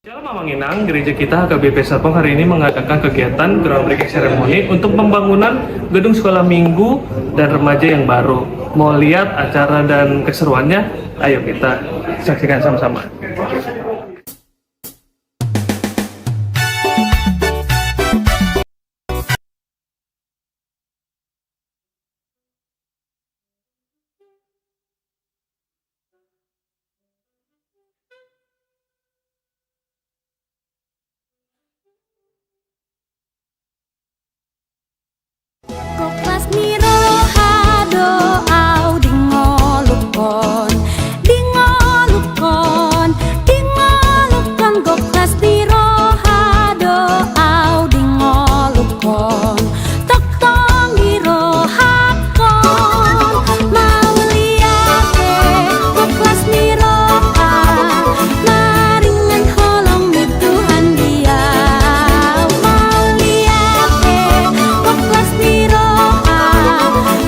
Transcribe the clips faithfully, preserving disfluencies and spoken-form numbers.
Shalom Amang Inang, gereja kita H K B P Serpong hari ini mengadakan kegiatan groundbreaking ceremony untuk pembangunan gedung sekolah minggu dan remaja yang baru. Mau lihat acara dan keseruannya? Ayo kita saksikan sama-sama. Goklas ni roha do au di ngolungkon, di ngolungkon, di ngolungkon. Goklas ni roha do au di ngolungkon, tongtong di rohakon. Mauliate, goklas ni roha, maringan holong ni Tuhan di au. Mauliate, goklas ni roha,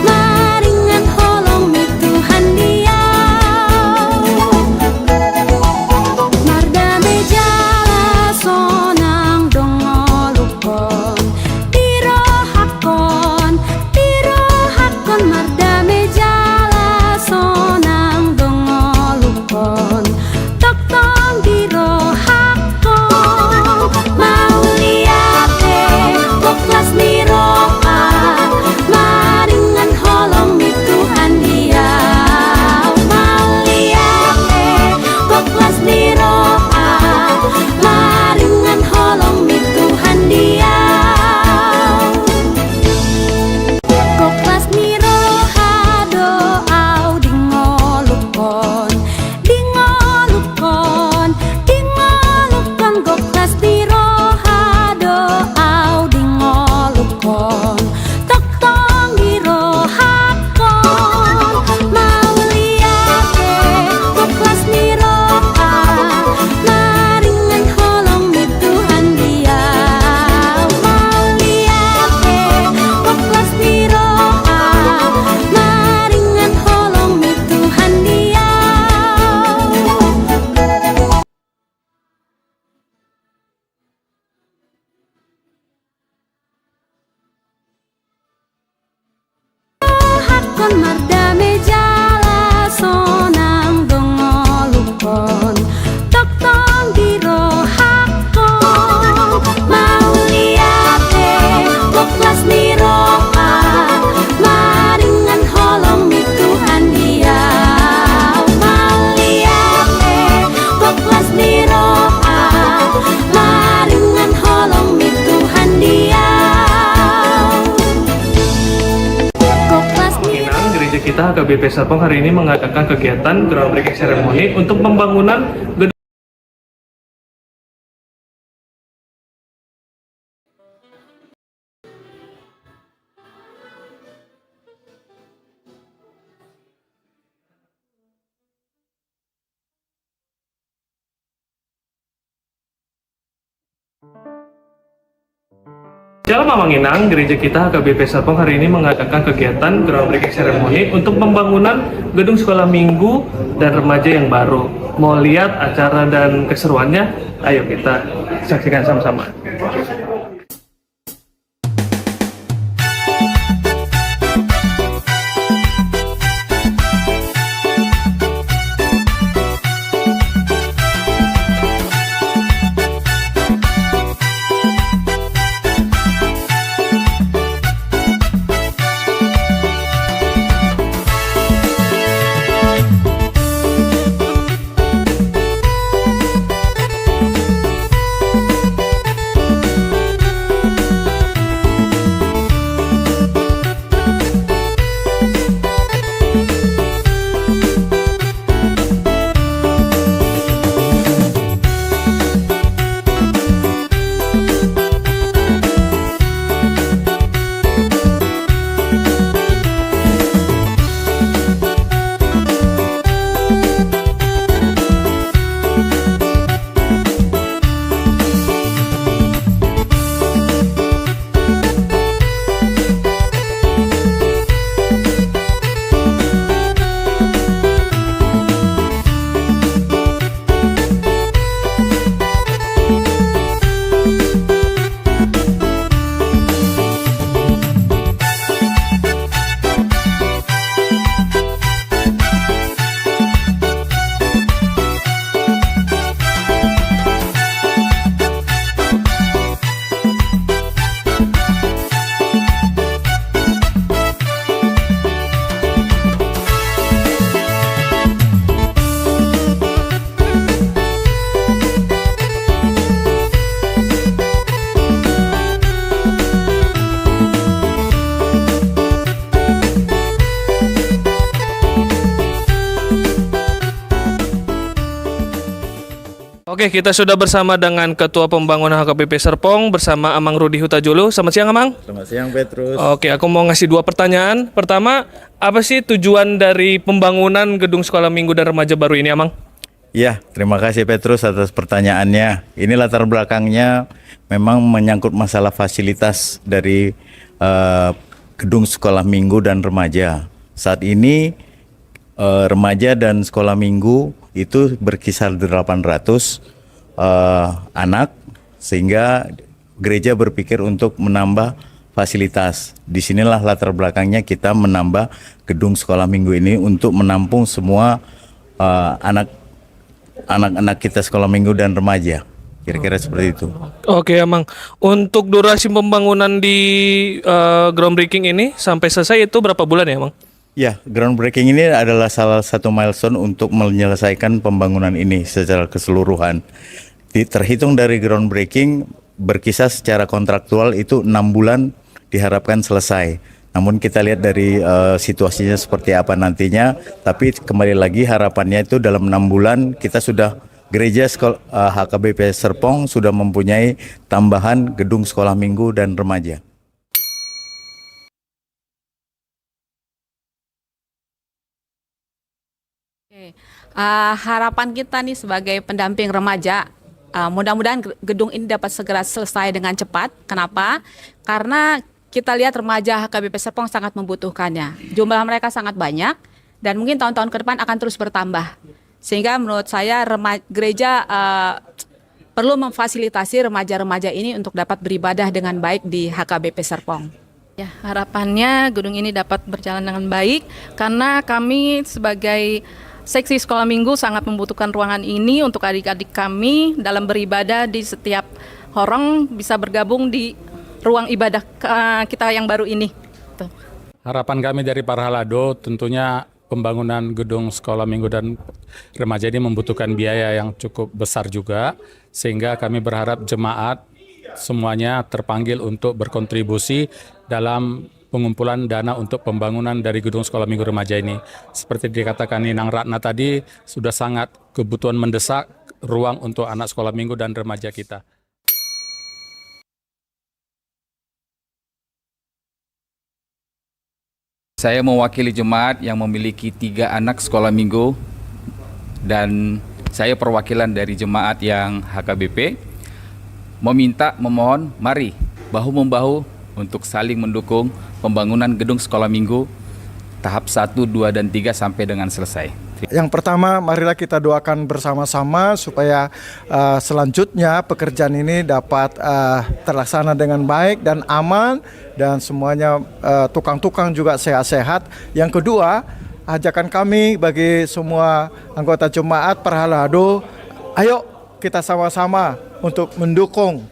maringan holong ni Tuhan di au. Mardame jala sonang do ngolungkon, di rohakon, di rohakon. Mardame jala sonang do ngolungkon, tongtong di rohakon. Mauliate, goklas ni roha, maringan holong ni Tuhan di au. Mauliate, goklas ni roha, maringan holong ni Tuhan di au. Goklas ni roha do au di ngolungkon, di ngolungkon, di ngolungkon. Goklas ni roha do au di ngolungkon, tongtong di rohakon. Mauliate, goklas ni roha, maringan holong ni Tuhan di au. Mauliate, goklas ni roha, maringan holong ni Tuhan di au. Rohakon. Mardame jala sonang do ngolungkon, tongtong di rohakon. Mauliate, goklas ni roha, maringan holong ni Tuhan di au. Mauliate, goklas ni roha, maringan holong ni Tuhan di au. Goklas ni roha. Amang Inang, gereja kita H K B P Serpong hari ini mengadakan kegiatan groundbreaking ceremony untuk pembangunan gedung. Shalom Amang Inang, gereja kita H K B P Serpong hari ini mengadakan kegiatan groundbreaking ceremony untuk pembangunan gedung sekolah minggu dan remaja yang baru. Mau lihat acara dan keseruannya? Ayo kita saksikan sama-sama. Oke, kita sudah bersama dengan Ketua Pembangunan H K B P Serpong bersama Amang Rudi Hutajulu. Selamat siang, Amang. Selamat siang, Petrus. Oke, aku mau ngasih dua pertanyaan. Pertama, apa sih tujuan dari pembangunan gedung sekolah minggu dan remaja baru ini, Amang? Ya, terima kasih, Petrus, atas pertanyaannya. Ini latar belakangnya memang menyangkut masalah fasilitas dari eh, gedung sekolah minggu dan remaja. Saat ini eh, remaja dan sekolah minggu itu berkisar delapan ratus eh, anak, sehingga gereja berpikir untuk menambah fasilitas. Disinilah latar belakangnya kita menambah gedung sekolah minggu ini untuk menampung semua eh, anak anak-anak kita sekolah minggu dan remaja. Kira-kira seperti itu. Oke, Amang. Untuk durasi pembangunan di eh, groundbreaking ini sampai selesai itu berapa bulan ya, Amang? Ya, groundbreaking ini adalah salah satu milestone untuk menyelesaikan pembangunan ini secara keseluruhan. Di, terhitung dari groundbreaking, berkisar secara kontraktual itu enam bulan diharapkan selesai. Namun kita lihat dari eh, situasinya seperti apa nantinya. Tapi kembali lagi, harapannya itu dalam enam bulan kita sudah, gereja sekol-, eh, H K B P Serpong sudah mempunyai tambahan gedung sekolah minggu dan remaja. Oke. Eh, harapan kita nih sebagai pendamping remaja, eh, mudah-mudahan ge-, gedung ini dapat segera selesai dengan cepat. Kenapa? Karena kita lihat remaja H K B P Serpong sangat membutuhkannya. Jumlah mereka sangat banyak dan mungkin tahun-tahun ke depan akan terus bertambah. Sehingga menurut saya rema-, gereja eh, perlu memfasilitasi remaja-remaja ini untuk dapat beribadah dengan baik di H K B P Serpong. Ya, harapannya gedung ini dapat berjalan dengan baik karena kami sebagai seksi sekolah minggu sangat membutuhkan ruangan ini untuk adik-adik kami dalam beribadah di setiap horong bisa bergabung di ruang ibadah eh, kita yang baru ini. Tuh. Harapan kami dari Parhalado tentunya pembangunan gedung sekolah minggu dan remaja ini membutuhkan biaya yang cukup besar juga, sehingga kami berharap jemaat semuanya terpanggil untuk berkontribusi dalam pengumpulan dana untuk pembangunan dari gedung sekolah minggu remaja ini. Seperti dikatakan Inang Ratna tadi, sudah sangat kebutuhan mendesak ruang untuk anak sekolah minggu dan remaja kita. Saya mewakili jemaat yang memiliki tiga anak sekolah minggu dan saya perwakilan dari jemaat yang H K B P meminta, memohon, mari bahu-membahu untuk saling mendukung pembangunan gedung sekolah minggu tahap satu, dua, dan tiga sampai dengan selesai. Yang pertama, marilah kita doakan bersama-sama supaya uh, selanjutnya pekerjaan ini dapat uh, terlaksana dengan baik dan aman dan semuanya tukang-tukang uh, juga sehat-sehat. Yang kedua, ajakan kami bagi semua anggota jemaat Parhalado, ayo kita sama-sama untuk mendukung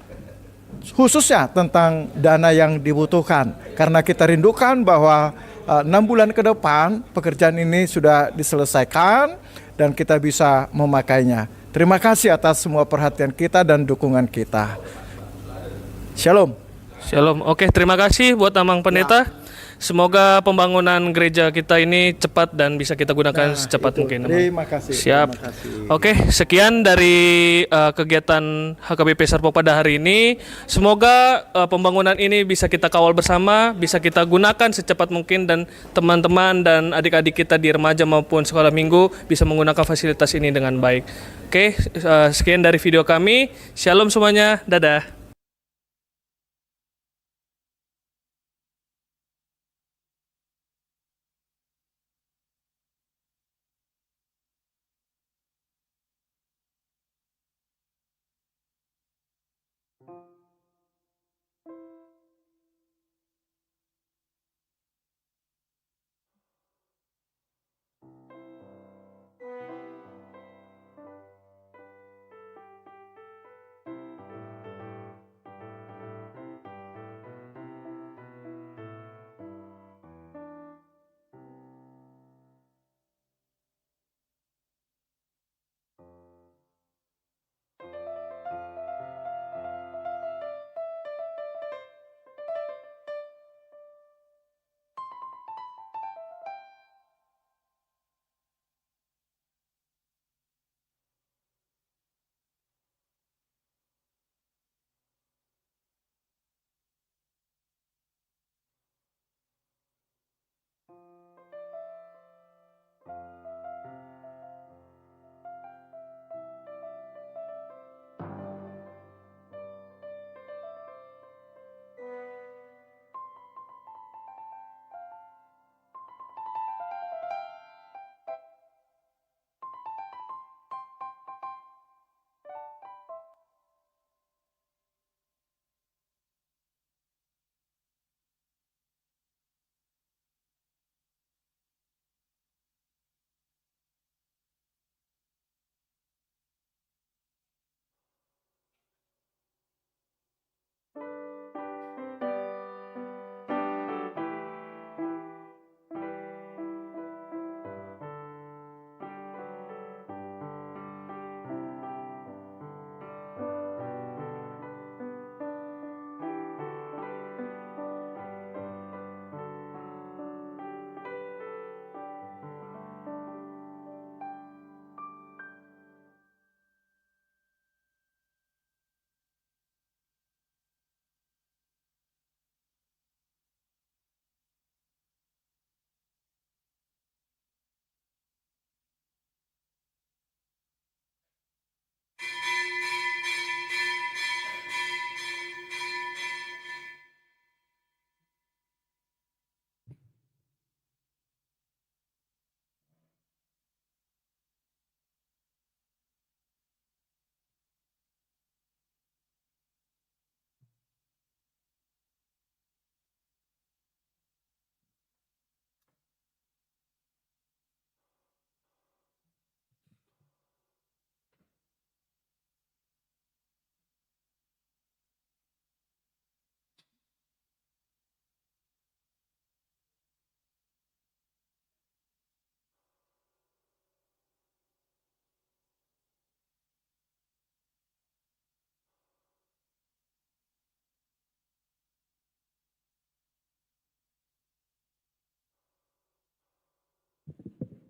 khususnya tentang dana yang dibutuhkan karena kita rindukan bahwa enam bulan ke depan pekerjaan ini sudah diselesaikan dan kita bisa memakainya. Terima kasih atas semua perhatian kita dan dukungan kita. Shalom. Shalom. Oke, terima kasih buat Amang Pendeta. Ya. Semoga pembangunan gereja kita ini cepat dan bisa kita gunakan nah, secepat itu. Mungkin. Terima kasih. Siap. Terima kasih. Oke, sekian dari uh, kegiatan H K B P Serpong pada hari ini. Semoga uh, pembangunan ini bisa kita kawal bersama, bisa kita gunakan secepat mungkin dan teman-teman dan adik-adik kita di remaja maupun sekolah minggu bisa menggunakan fasilitas ini dengan baik. Oke, uh, sekian dari video kami. Shalom semuanya. Dadah.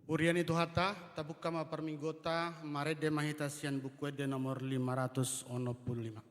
Huria ni Tuhanta, tabuka ma parmingguonta, marende ma hita sian Buku Ende nomor lima ratus onom pulu lima.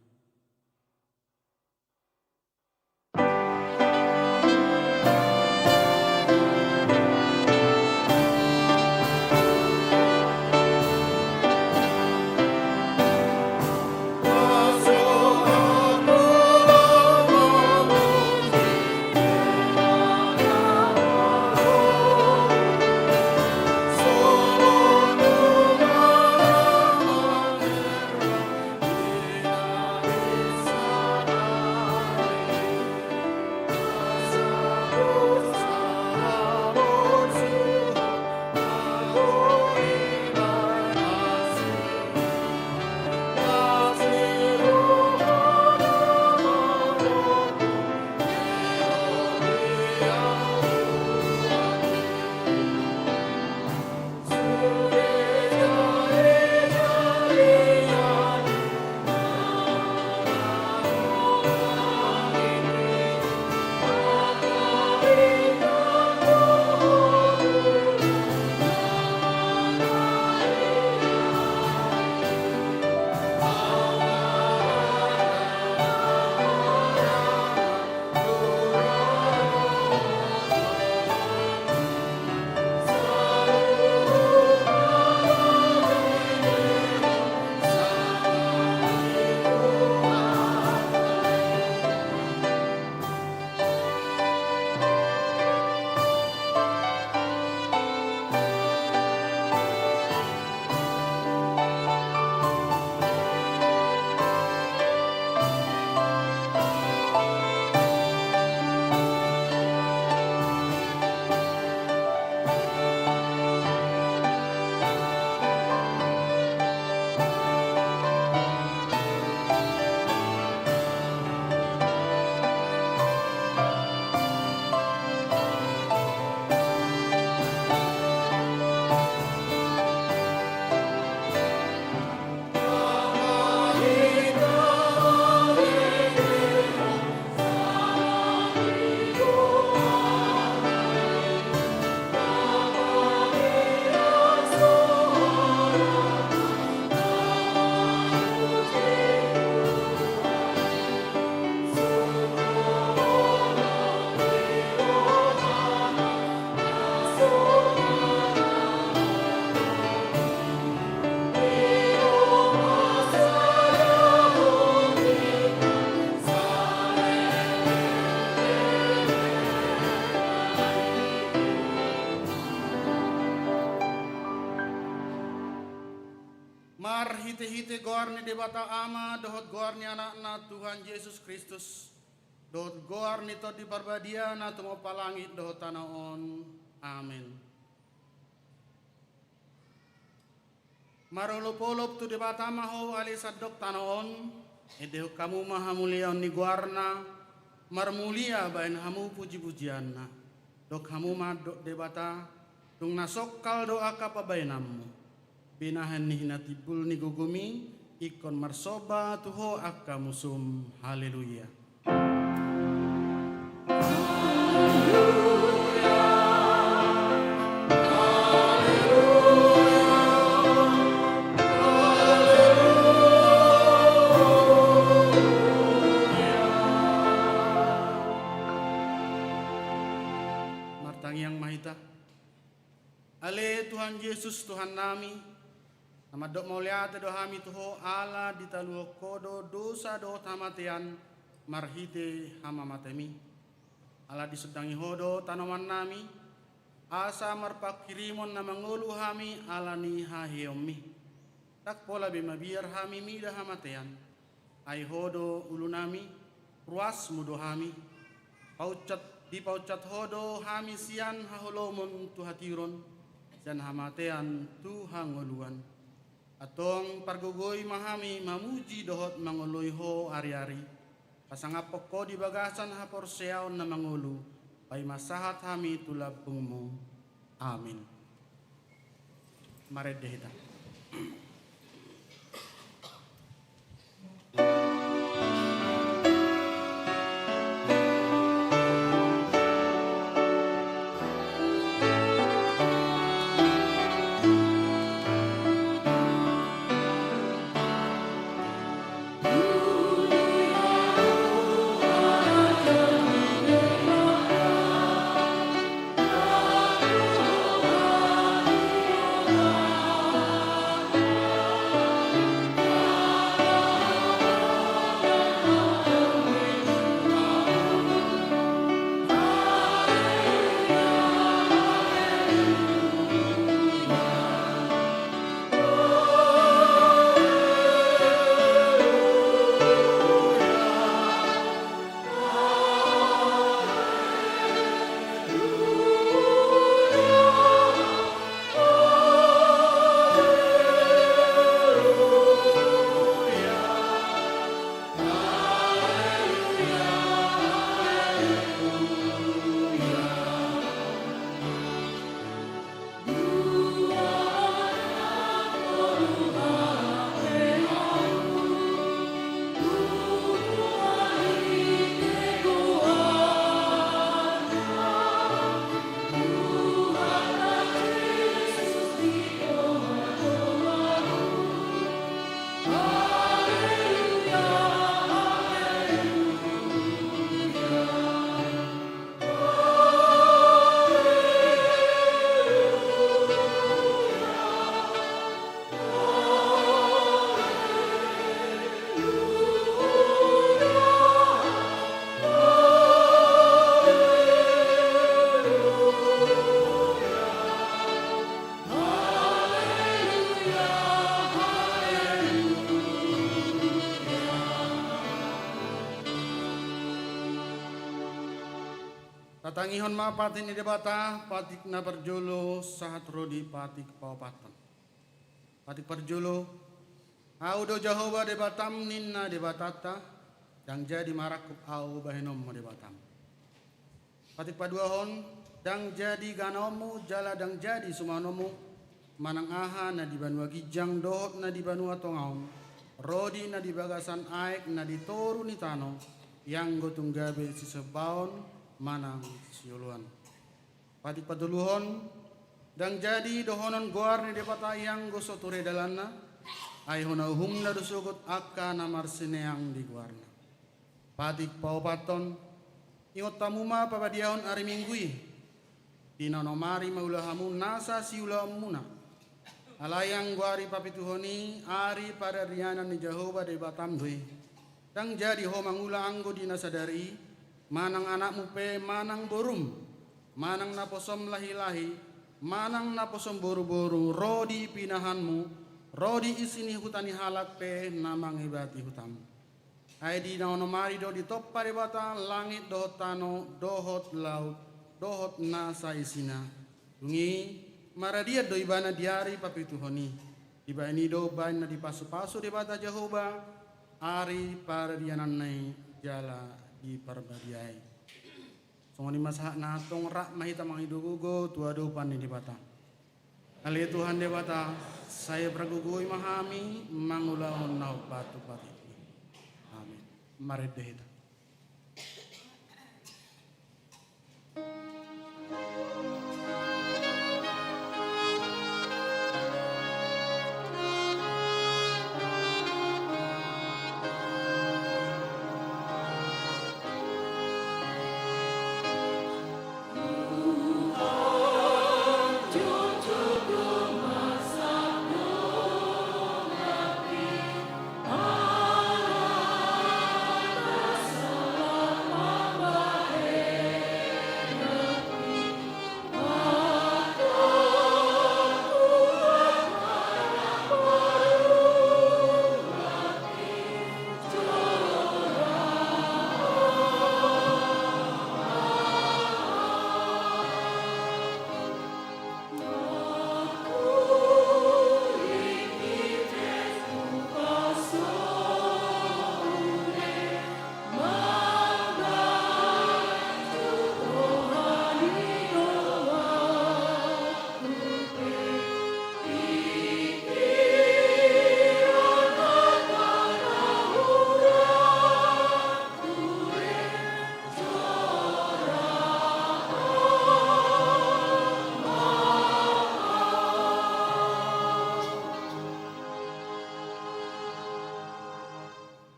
Marhitehite goar ni Debata Ama dohot goar ni Anakna Tuhan Jesus Kristus, dohot goar ni Tondi Parbadia na tumompa langit dohot tano on. Amen. Marolopolop tu Debata ma ho ale sandok tano on, endehon hamu ma hamuliaon ni goarna, marmulia baen hamu pujipujianna. Dok hamu mandok Debata, tung na songkal do angka pabaenanmu. Binahen ni hinatimbul ni gogomi, ingkon marsomba tu ho angka musum. Haleluya. Martangiang ma hita. Ale Tuhan Jesus, Tuhannami, na mandok mauliate do hami tu ho ala ditaluhon ho do dosa dohot hamatean marhite hamamatemi. Ala disundangi ho do tanomannami, asa marpanghirimon na mangolu hami ala ni haheheonmi. Ndang pola be mabiar hami mida hamatean. Ai ho do ulunami, ruasmu do hami. Paunsat, dipaunsat ho do hami sian haholomon tu hatiuron, sian hamatean tu hangoluan. Antong pargogoi ma hami mamuji dohot mangoloi ho ariari. Pasangaphon ho di bagasan haporseaon na mangolu, paima sahat hami tu lambungmu. Amin. Marende hita. Tangihon ma patik ni Debata, patik na parjolo sahat ro di patik paopathon. Patik parjolo. Ahu do Jahowa Debatam, ninna Debatanta, ndang jadi marangkup ahu bahenonmu Debatam. Patik paduahon. Ndang jadi ganaonmu jala ndang jadi sumanonmu, manang aha na di banua ginjang dohot na di banua tonga on, ro di na di bagasan aek na di toru ni tano, ianggo tung gabe sisombaon manang sioloan. Patik patoluhon. Ndang jadi dohonon goar ni Debata ianggo so ture dalanna, ai hona uhumna do sogot angka na marsineang di goarna. Patik paopathon. Ingot hamu ma pabadiahon ari Minggu i, di na onom ari mangula hamu nasa siulaonmuna. Alai anggo ari papituhon i, ari pararianan ni Jahowa Debatam do i. Ndang jadi ho mangula anggo di na sadari i, manang anakmu pe manang borum, manang naposom lahilahi, manang naposom boruboru, ro di pinahanmu, ro di isi ni huta ni halak pe na mangebati hutam. Ai di na onom ari do ditompa Debata langit dohot tano dohot laut dohot na saisina. Dung i maradian do ibana di ari papituhon i. Dibahen i do baen na dipasupasu Debata Jahowa ari paradiananna i jala diparbadiai. Songon i ma sahatna, antong rap ma hita mangido gogo tu adopan ni Debata. Ale Tuhan Debata, sai pargogoi ma hami mangulahon na hombar tu patikmi. Amin. Marende hita.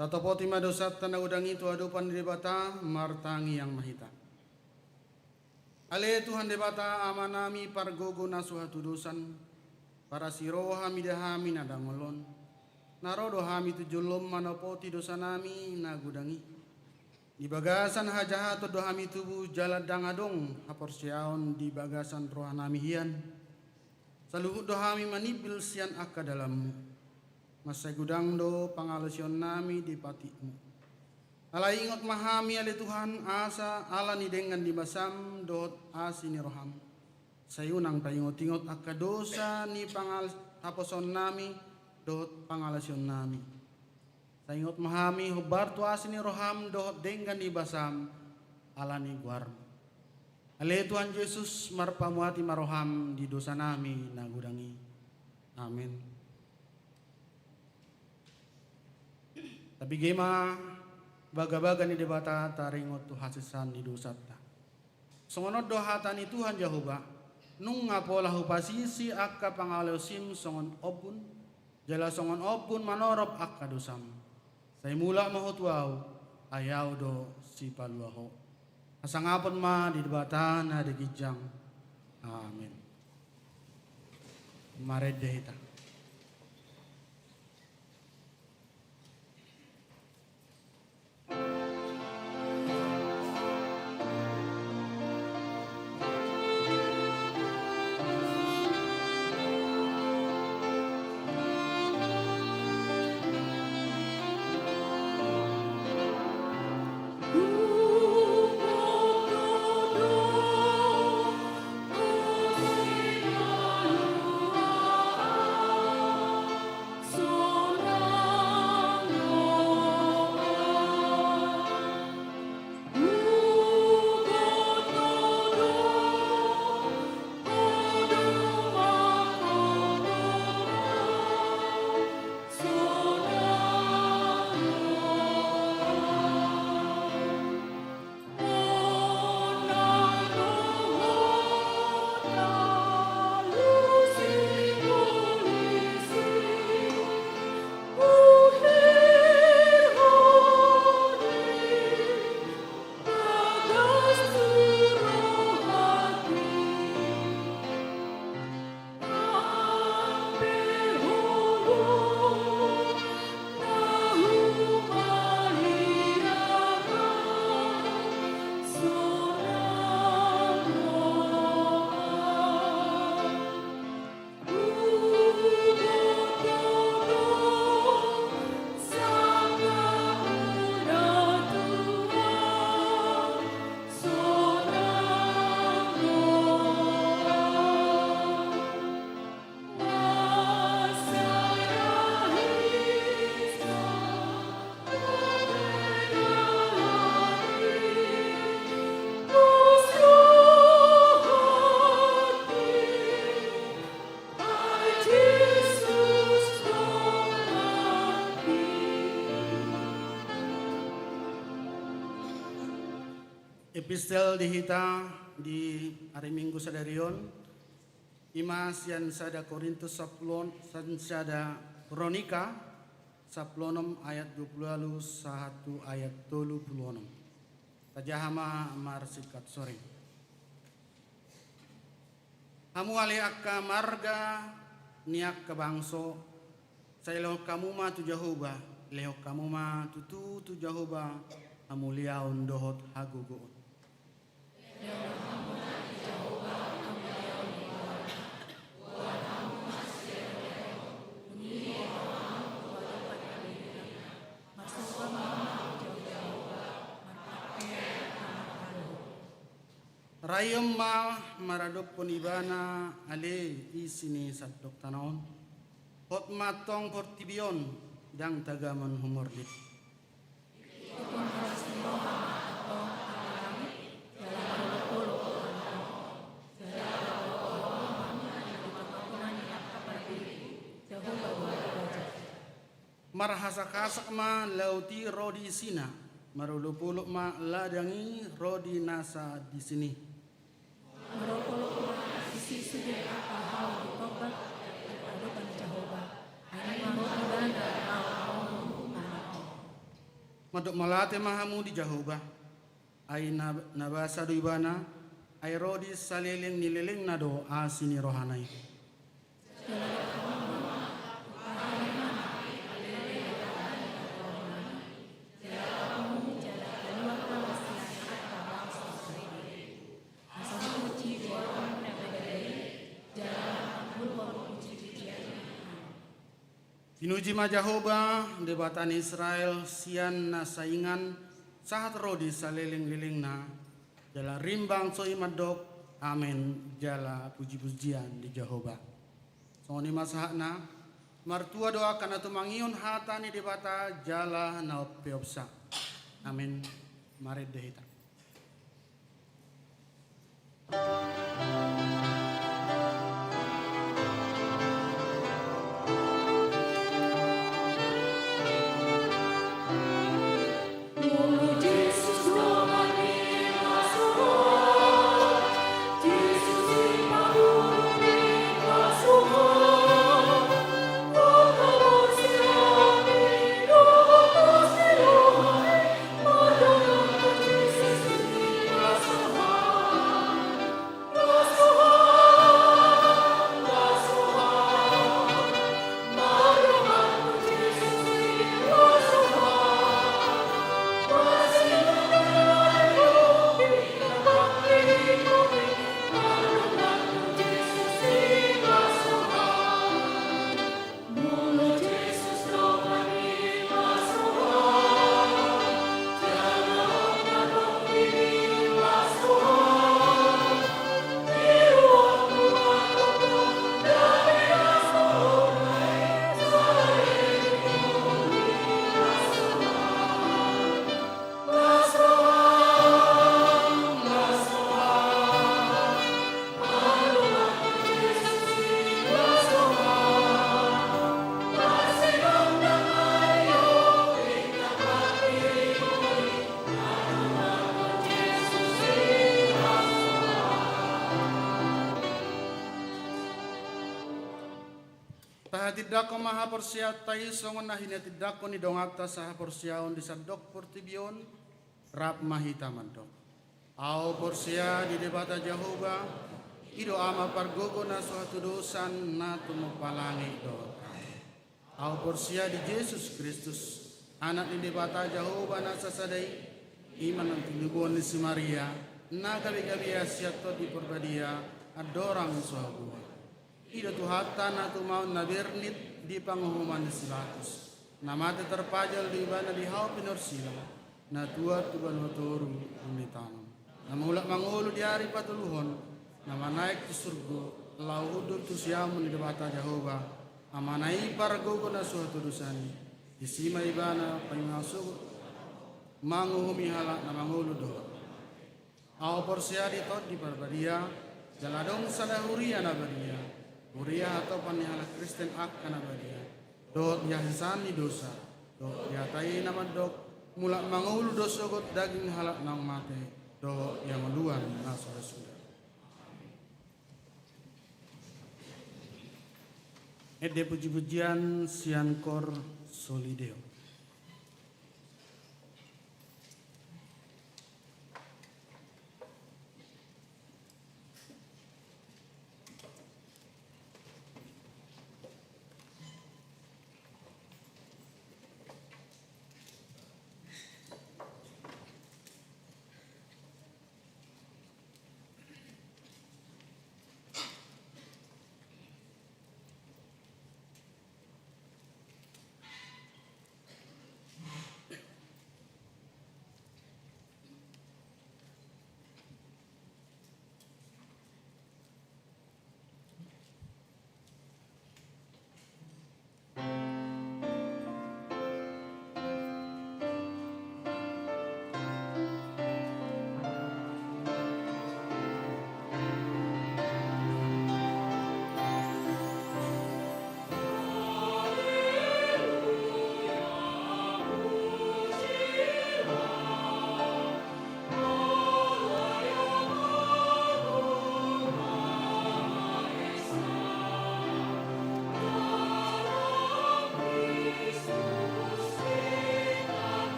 Tatopoti ma dosanta na godang i tu adopan ni Debata, martangiang ma hita. Ale Tuhan Debata, Amanami pargogo na so hatudosan, parasi roha mida hami na dangol on, na ro do hami tu jolom manopoti dosanami na godang i. Di bagasan hajahaton do hami tubu jala ndang adong haporseaon di bagasan rohanami hian. Saluhut do hami manimbil sian angka dalanmu. Mansai godang do pangalaosionnami di patikmu. Alai ingot ma hami ale Tuhan, asa ala ni denggan ni basam dohot asi ni roham. Sai unang paingotingot angka dosa ni pangal-, haposoonnami dohot pangalaosionnami. Sai ingot ma hami hombar tu asi ni roham dohot denggan ni basam ala ni goarmu. Ale Tuhan Jesus, marpamuati ma roham di dosanami na godang i. Amin. Tabege ma bagabaga ni Debata taringot tu hasesaan ni dosanta. Songon on do hata ni Tuhan Jahowa, nunga pola hupasisi angka pangalaosim songon ombun, jala songon ombun manorop angka dosam. Sai mulak ma ho tu ahu, ai ahu do sipalua ho. Hasangapon ma di Debata na di ginjang. Amin. Marende hita. Epistel di hita di ari Minggu sadari on, ima sian sada Korintus sampulu, sian sada Kronika sampulu onom ayat dua pulu ualu sahat tu ayat tolu pulu onom. Tajaha ma marsingkat soring. Hamu ale angka marga ni angka bangso, sai lehon hamu ma tu Jahowa, lehon hamu ma tutu tu Jahowa hamuliaon dohot hagogoon. Raion ma maradophon Ibana ale isi ni sandok tano on. Hot ma antong portibi on, ndang tagamon humordit. Marhasakhasak ma laut i ro di isina, marolopolop ma ladang i ro di nasa di sini. Marolopolop ma disi sude angka hau di tombak di adopan ni Jahowa, ai mangihut Ibana hau hau. Mandok mauliate ma hamu di Jahowa. Ai na, na basa do Ibana, ai ro di saleleng ni lelengna do asi ni rohana i. Pinuji ma Jahowa, Debata ni Israel, sian na saingan sahat ro di salelenglelengna, jala rimbang so i mandok, amen, jala pujipujian di Jahowa. Songon i ma sahatna, martua do angka na tumangihon hata ni Debata jala na umpeopsa. Amen. Marende hita. Tahatindangkon ma haporseaonta i songon na hinatindangkon ni donganta sahaporseaon di sandok portibi on. Rap ma hita mandok. Ahu porsea di Debata Jahowa, i do Ama pargogo na so hatudosan na tumompa langit dohot. Ahu porsea di Jesus Kristus, Anak ni Debata Jahowa na sasada i, i ma na tinubuan ni si Maria, na gabegabe sian Tondi Parbadia, andorang so habuan. I do Tuhanta na tumaon na bernit di panguhuman ni si Pilatus, na mate tarpajal do Ibana di hau pinorsilang, na tuat tu banua toru, dung ditanom, na mulak mangolu di ari patoluhon, na manaek tu surgo, laho hundul tu siamun ni Debata Jahowa, Amana i pargogo na so hatudosan i, disi ma Ibana paima sogot manguhumi halak na mangolu dohot. Ahu porsea di Tondi Parbadia, jala adong sada huria na badia, huria hatopan ni halak Kristen angka na badia, dohot di hasesaan ni dosa, dohot di hata i na mandok, mulak mangolu do sogot daging halak naung mate, dohot di hangoluan na so ra suda. Ende pujipujian sian koor Soli Deo.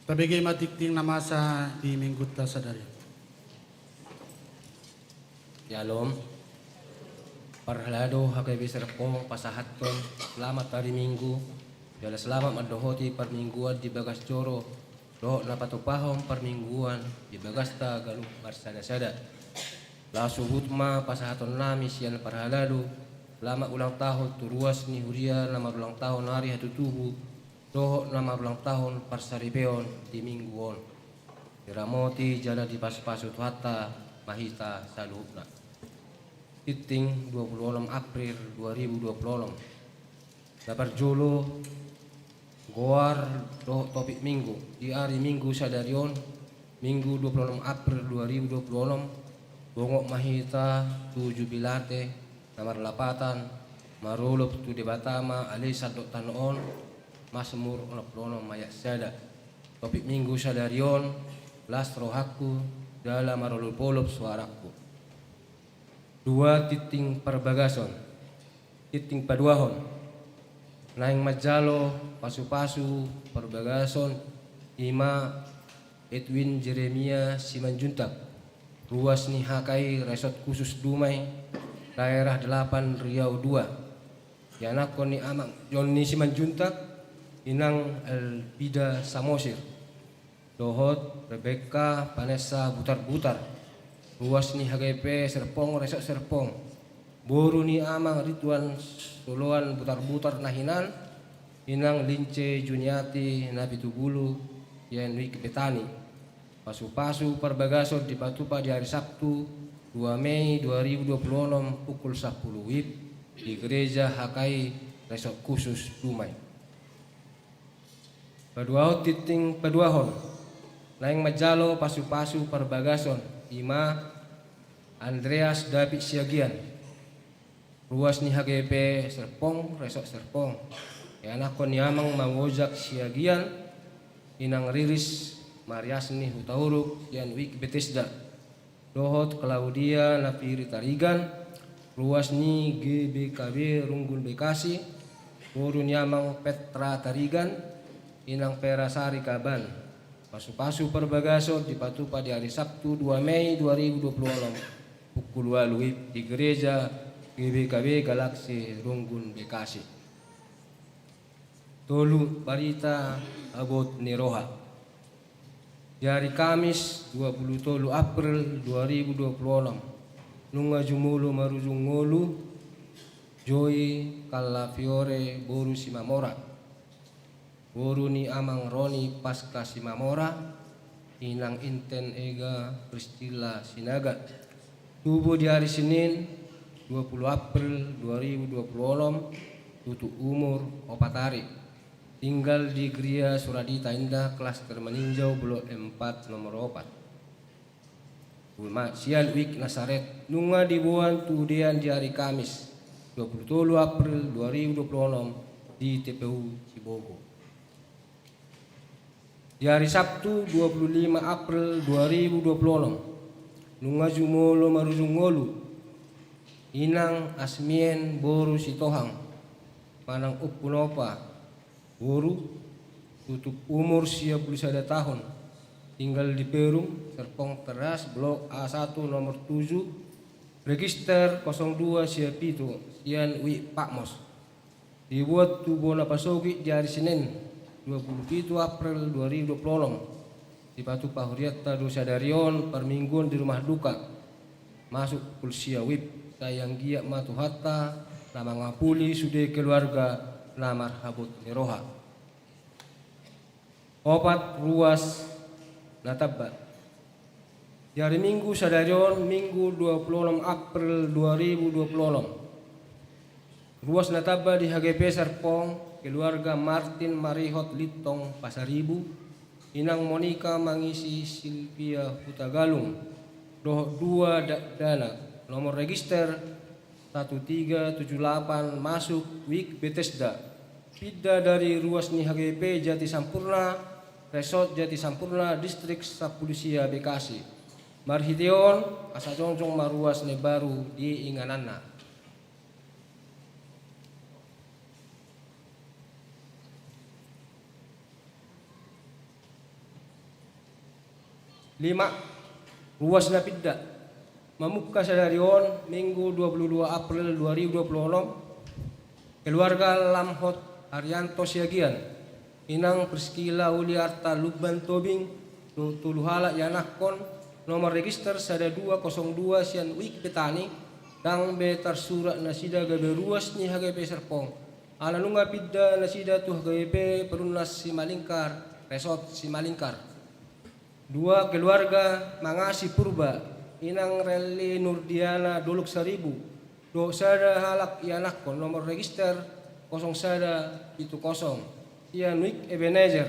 Tabege ma tingting na masa di Minggunta sadari. Syalom. Parhalado, H K B B C Serpong pasahathon selamat hari Minggu, jala selamat mandohoti parmingguan di bagas joro dohot na patupahon parmingguan di bagasta ganup marsadasada. Laos huhut ma pasahatonnami sian parhalado selamat ulang tahun tu ruas ni huria na marulang tahun ari hatutubu dohot na marulang tahun parsaripeon di Minggu on. Diramoti jala dipasupasu Tuhanta ma hita saluhutna. Tingting dua pulu onom April dua ribu dua pulu onom. Na parjolo, goar dohot topik Minggu. Di ari Minggu sadari on, Minggu dua pulu onom April dua ribu dua pulu onom, bongot ma hita tu Jubilate na marlapatan, marolop tu Debata ma ale sandok tano on, Masmur onom pulu onom ayat sada. Topik Minggu sadari on, las rohangku jala marolopolop suarangku. Dua, tinting parbagason. Tinting paduahon. Naeng manjalo pasupasu parbagason i ma Edwin Jeremia Simanjuntak, ruas ni H K I Resort Khusus Dumai, daerah delapan, Riau dua. Ianakhon ni amang Jonni Simanjuntak, inang Elvida Samosir, dohot Rebekka Vanessa Butarbutar, ruas ni H G P Serpong Resort Serpong, boru ni amang Rituan Soloan Butarbutar na hinan, inang Lince Juniati Napitubulu, sian Wijk Betani. Pasupasu parbagason dipatupa di ari Sabtu, dua Mei dua ribu dua puluh onom, pukul sampulu WIB, di Gereja H K I Resort Khusus Dumai. Paduahon, tinting paduahon. Naeng manjalo pasupasu parbagason i ma Andreas David Siagian, ruas ni H G P Serpong Resort Serpong. Ianakhon ni amang Mangojak Siagian, inang Riris Mariasni Hutauruk, sian Wijk Betesda, dohot Claudia Napiri Tarigan, ruas ni G B K B Runggun Bekasi, boru ni amang Petra Tarigan, inang Vera Sari Kaban. Pasupasu parbagason dipatupa di ari Sabtu, dua Mei dua ribu dua puluh onom, pukul ualu WIB, di Gereja G B K B Galaksi Runggun Bekasi. Tolu, barita habot ni roha. Di ari Kamis, dua puluh tolu April dua ribu dua puluh onom, nunga jumolo marujung ngolu Joy Callafiore boru Simamora, boru ni amang Roni Paska Simamora, inang Inten Ega Priscilla Sinaga. Tubu di ari Senin, dua puluh April dua ribu dua puluh onom, tutup umur opat ari. Tinggal di Gria Suradita Indah, klaster Maninjau, blok empat, nomor opat. Uma, sian Wijk Nasaret, nunga diboan tu udean di ari Kamis, dua puluh tolu April dua ribu dua puluh onom, di T P U Cibogo. Di ari Sabtu, dua puluh lima April dua ribu dua puluh onom, nunga jumolo marujung ngolu inang Asmien boru Sitohang, manang Ompu Nopa boru, tutup umur sia pulu sada tahun, tinggal di Perum, Serpong Teras, blok A satu, nomor tujuh, register kosong dua sia pitu, sian Wijk Patmos. Diboan tu bona pasogit di ari Senin, dua puluh pitu April dua ribu dua puluh onom. Dipatupa hurianta do sadari on parmingguon di rumah duka, masuk pukul sia WIB. Sai anggiat ma Tuhanta na mangapuli sude keluarga na marhabot ni roha. Opat, ruas na tamba. Di ari Minggu sadari on, Minggu dua puluh onom April dua ribu dua puluh onom, ruas na tamba di H G P Serpong, keluarga Martin Marihot Lintong Pasaribu, inang Monika Mangisi Silvia Hutagalung, dohot dua dakdanak, nomor register satu tiga tujuh delapan, masuk Wijk Betesda, pinda dari ruas ni H G P Jati Sampurna, Resort Jati Sampurna, Distrik Sampulu Sia, Bekasi. Marhite on, asa jongjong ma ruas na imbaru di ingananna. Lima, ruas na pinda. Mamungka sadari on, Minggu dua puluh dua April dua ribu dua puluh onom, keluarga Lamhot Haryanto Siagian, inang Priskila Uliarta Lumban Tobing, tu-, tolu halak ianakhon, nomor register sada dua kosong dua sian Wijk Betani, ndang be tarsurat nasida gabe ruas ni H G P Serpong. Ala nunga pinda nasida tu H G P Perumnas Simalingkar, Resort Simalingkar. Dua, keluarga Mangasi Purba, inang Relly Nurdiana Dolok Saribu, dohot sada halak ianakhon, nomor register kosong sada pitu kosong, sian Wijk Ebenezer.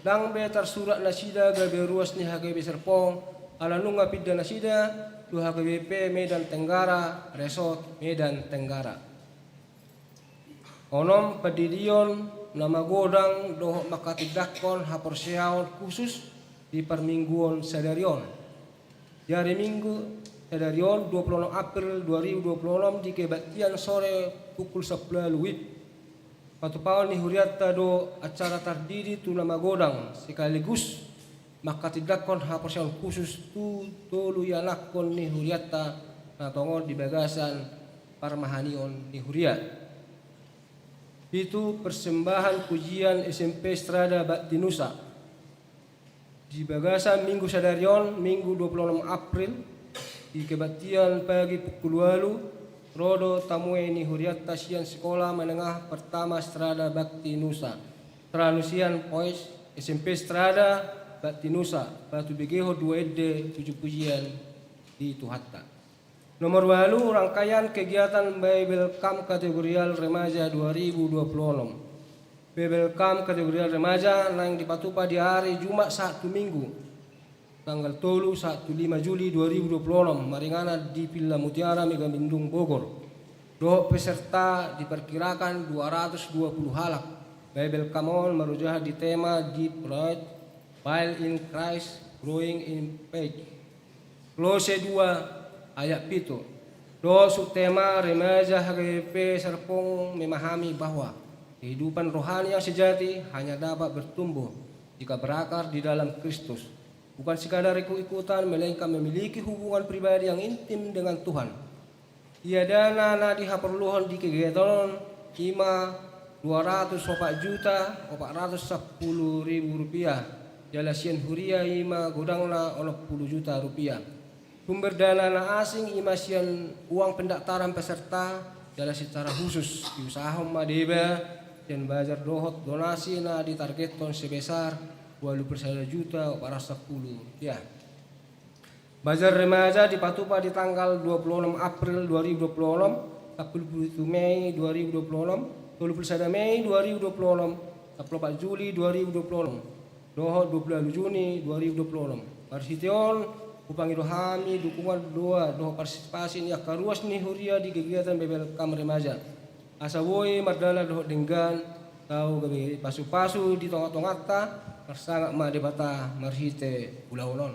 Ndang be tarsurat nasida gabe ruas ni H G P Serpong, ala nunga pinda nasida tu H G P Medan Tenggara, Resort Medan Tenggara. Onom, pandidion na magodang dohot manghatindanghon haporseaon khusus di parmingguon sadari on. Di ari Minggu sadari on, dua puluh enam April dua ribu dua puluh enam, di kebaktian sore pukul sampulu ualu WIB, patupaon ni hurianta do acara tardidi tu na magodang sekaligus manghatindanghon haporseaon khusus tu tolu ianakhon ni hurianta na tongon di bagasan parmahanion ni huria. Pitu, persembahan pujian S M P Strada Bakti Nusa. Di bagasan Minggu sadari on, Minggu dua puluh enam April, di kebaktian pagi pukul ualu, ro do tamuai ni hurianta sian Sekolah Menengah Pertama Strada Bakti Nusa, tranusian poes S M P Strada Bakti Nusa, patubegehon dua ende pujipujian di Tuhanta. Nomor ualu, rangkaian kegiatan Bible Camp Kategorial Remaja dua ribu dua puluh enam. Bible Camp Kategorial Remaja naeng dipatupa di ari Jumat sahat tu Minggu, tanggal tolu sahat tu lima Juli dua ribu dua puluh enam, maringanan di Villa Mutiara, Megamendung, Bogor. Dohot peserta diperkirakan dua ratus dua puluh halak. Bible Camp on marojahan di tema Deep Rooted in Christ, Growing in Faith. Kolose dua ayat pitu. Dohot subtema remaja H G P Serpong memahami bahwa kehidupan rohani yang sejati hanya dapat bertumbuh jika berakar di dalam Kristus. Bukan sekadar ikut-ikutan, melainkan memiliki hubungan pribadi yang intim dengan Tuhan. Ia dana na dihaporluhon di kegiatan on ima dua ratus opat juta opat ratus sampulu ribu rupiah, jala sian huria ima godangna onom pulu juta rupiah. Sumber dana na asing ima sian uang pendaftaran peserta, jala secara khusus diusahahon ma deba sian bazar dohot donasi na ditargethon sebesar ualu pulu sada juta opat ratus sampulu rupiah. Bazar remaja dipatupa di tanggal dua puluh enam April dua ribu dua puluh enam, sampulu pitu Mei dua ribu dua puluh enam, tolu puluh sada Mei dua ribu dua puluh enam, sampulu opat Juli dua ribu dua puluh enam, dohot dua puluh ualu Juni dua ribu dua puluh enam. Marhite on, hupangido hami dukungan doa dohot partisipasi ni angka ruas ni huria di kegiatan Bible Camp Remaja. Asa boi mardalan dohot denggan, tau gabe pasupasu di tongatonganta, marsangap ma Debata marhite ulaon on.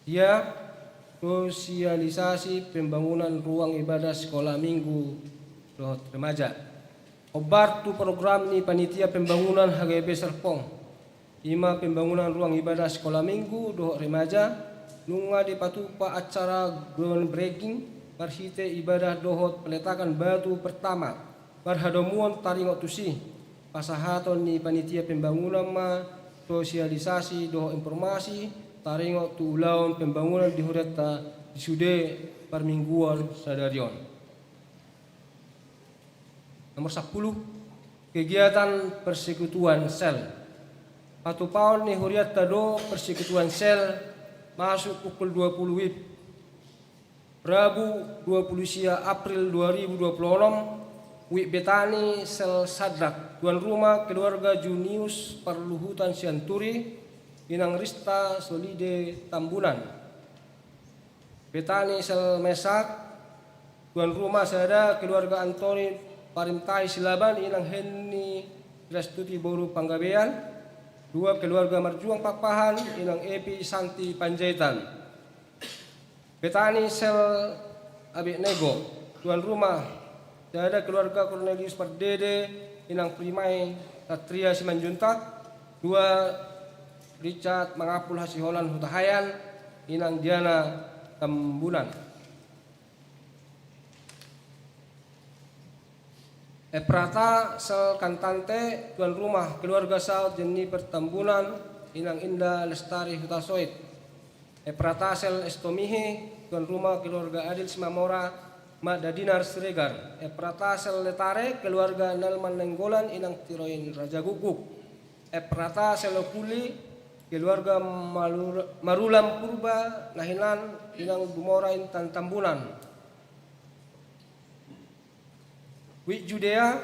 Ia, sosialisasi pembangunan ruang ibadah sekolah minggu dohot remaja. Hombar tu program ni panitia pembangunan H G P Serpong, ima pembangunan ruang ibadah sekolah minggu dohot remaja, nunga dipatupa acara groundbreaking marhite ibadah dohot peletakan batu pertama. Marhadomuan taringot tusi, pasahaton ni panitia pembangunan ma sosialisasi dohot informasi taringot tu ulaon pembangunan di hurianta di sude parmingguan sadari on. Nomor sampulu, kegiatan persekutuan sel. Patupaon ni hurianta do persekutuan sel masuk pukul dua puluh WIB. Rabu dua puluh sia April dua ribu dua puluh enam, WIB Betani sel Sadrak, tuan rumah keluarga Junius Parluhutan Sianturi, inang Rista Solide Tambunan. Betani sel Mesak, tuan rumah sada keluarga Antoni Parintahi Silaban, inang Henni Rastuti boru Panggabean, dua keluarga Marjuang Pakpahan, inang Epi Santi Panjaitan. Betani sel Abednego, tuan rumah sada keluarga Cornelius Pardede, inang Primai Satria Simanjuntak, dua Richard Mangapul Hasiholan Hutahaean, inang Diana Tambunan. Efrata sel Cantante, tuan rumah keluarga Saud Jennifer Tambunan, inang Indah Lestari Hutasoit. Efrata sel Estomihi, tuan rumah keluarga Adil Simamora, Magda Dinar Siregar. Efrata sel Letare, keluarga Nelman Nainggolan, inang Tiroin Rajagukguk. Efrata sel Okuli, keluarga Malur-, Marulam Purba Nahinan, inang Dumora Intan Tambunan. WIB Judea,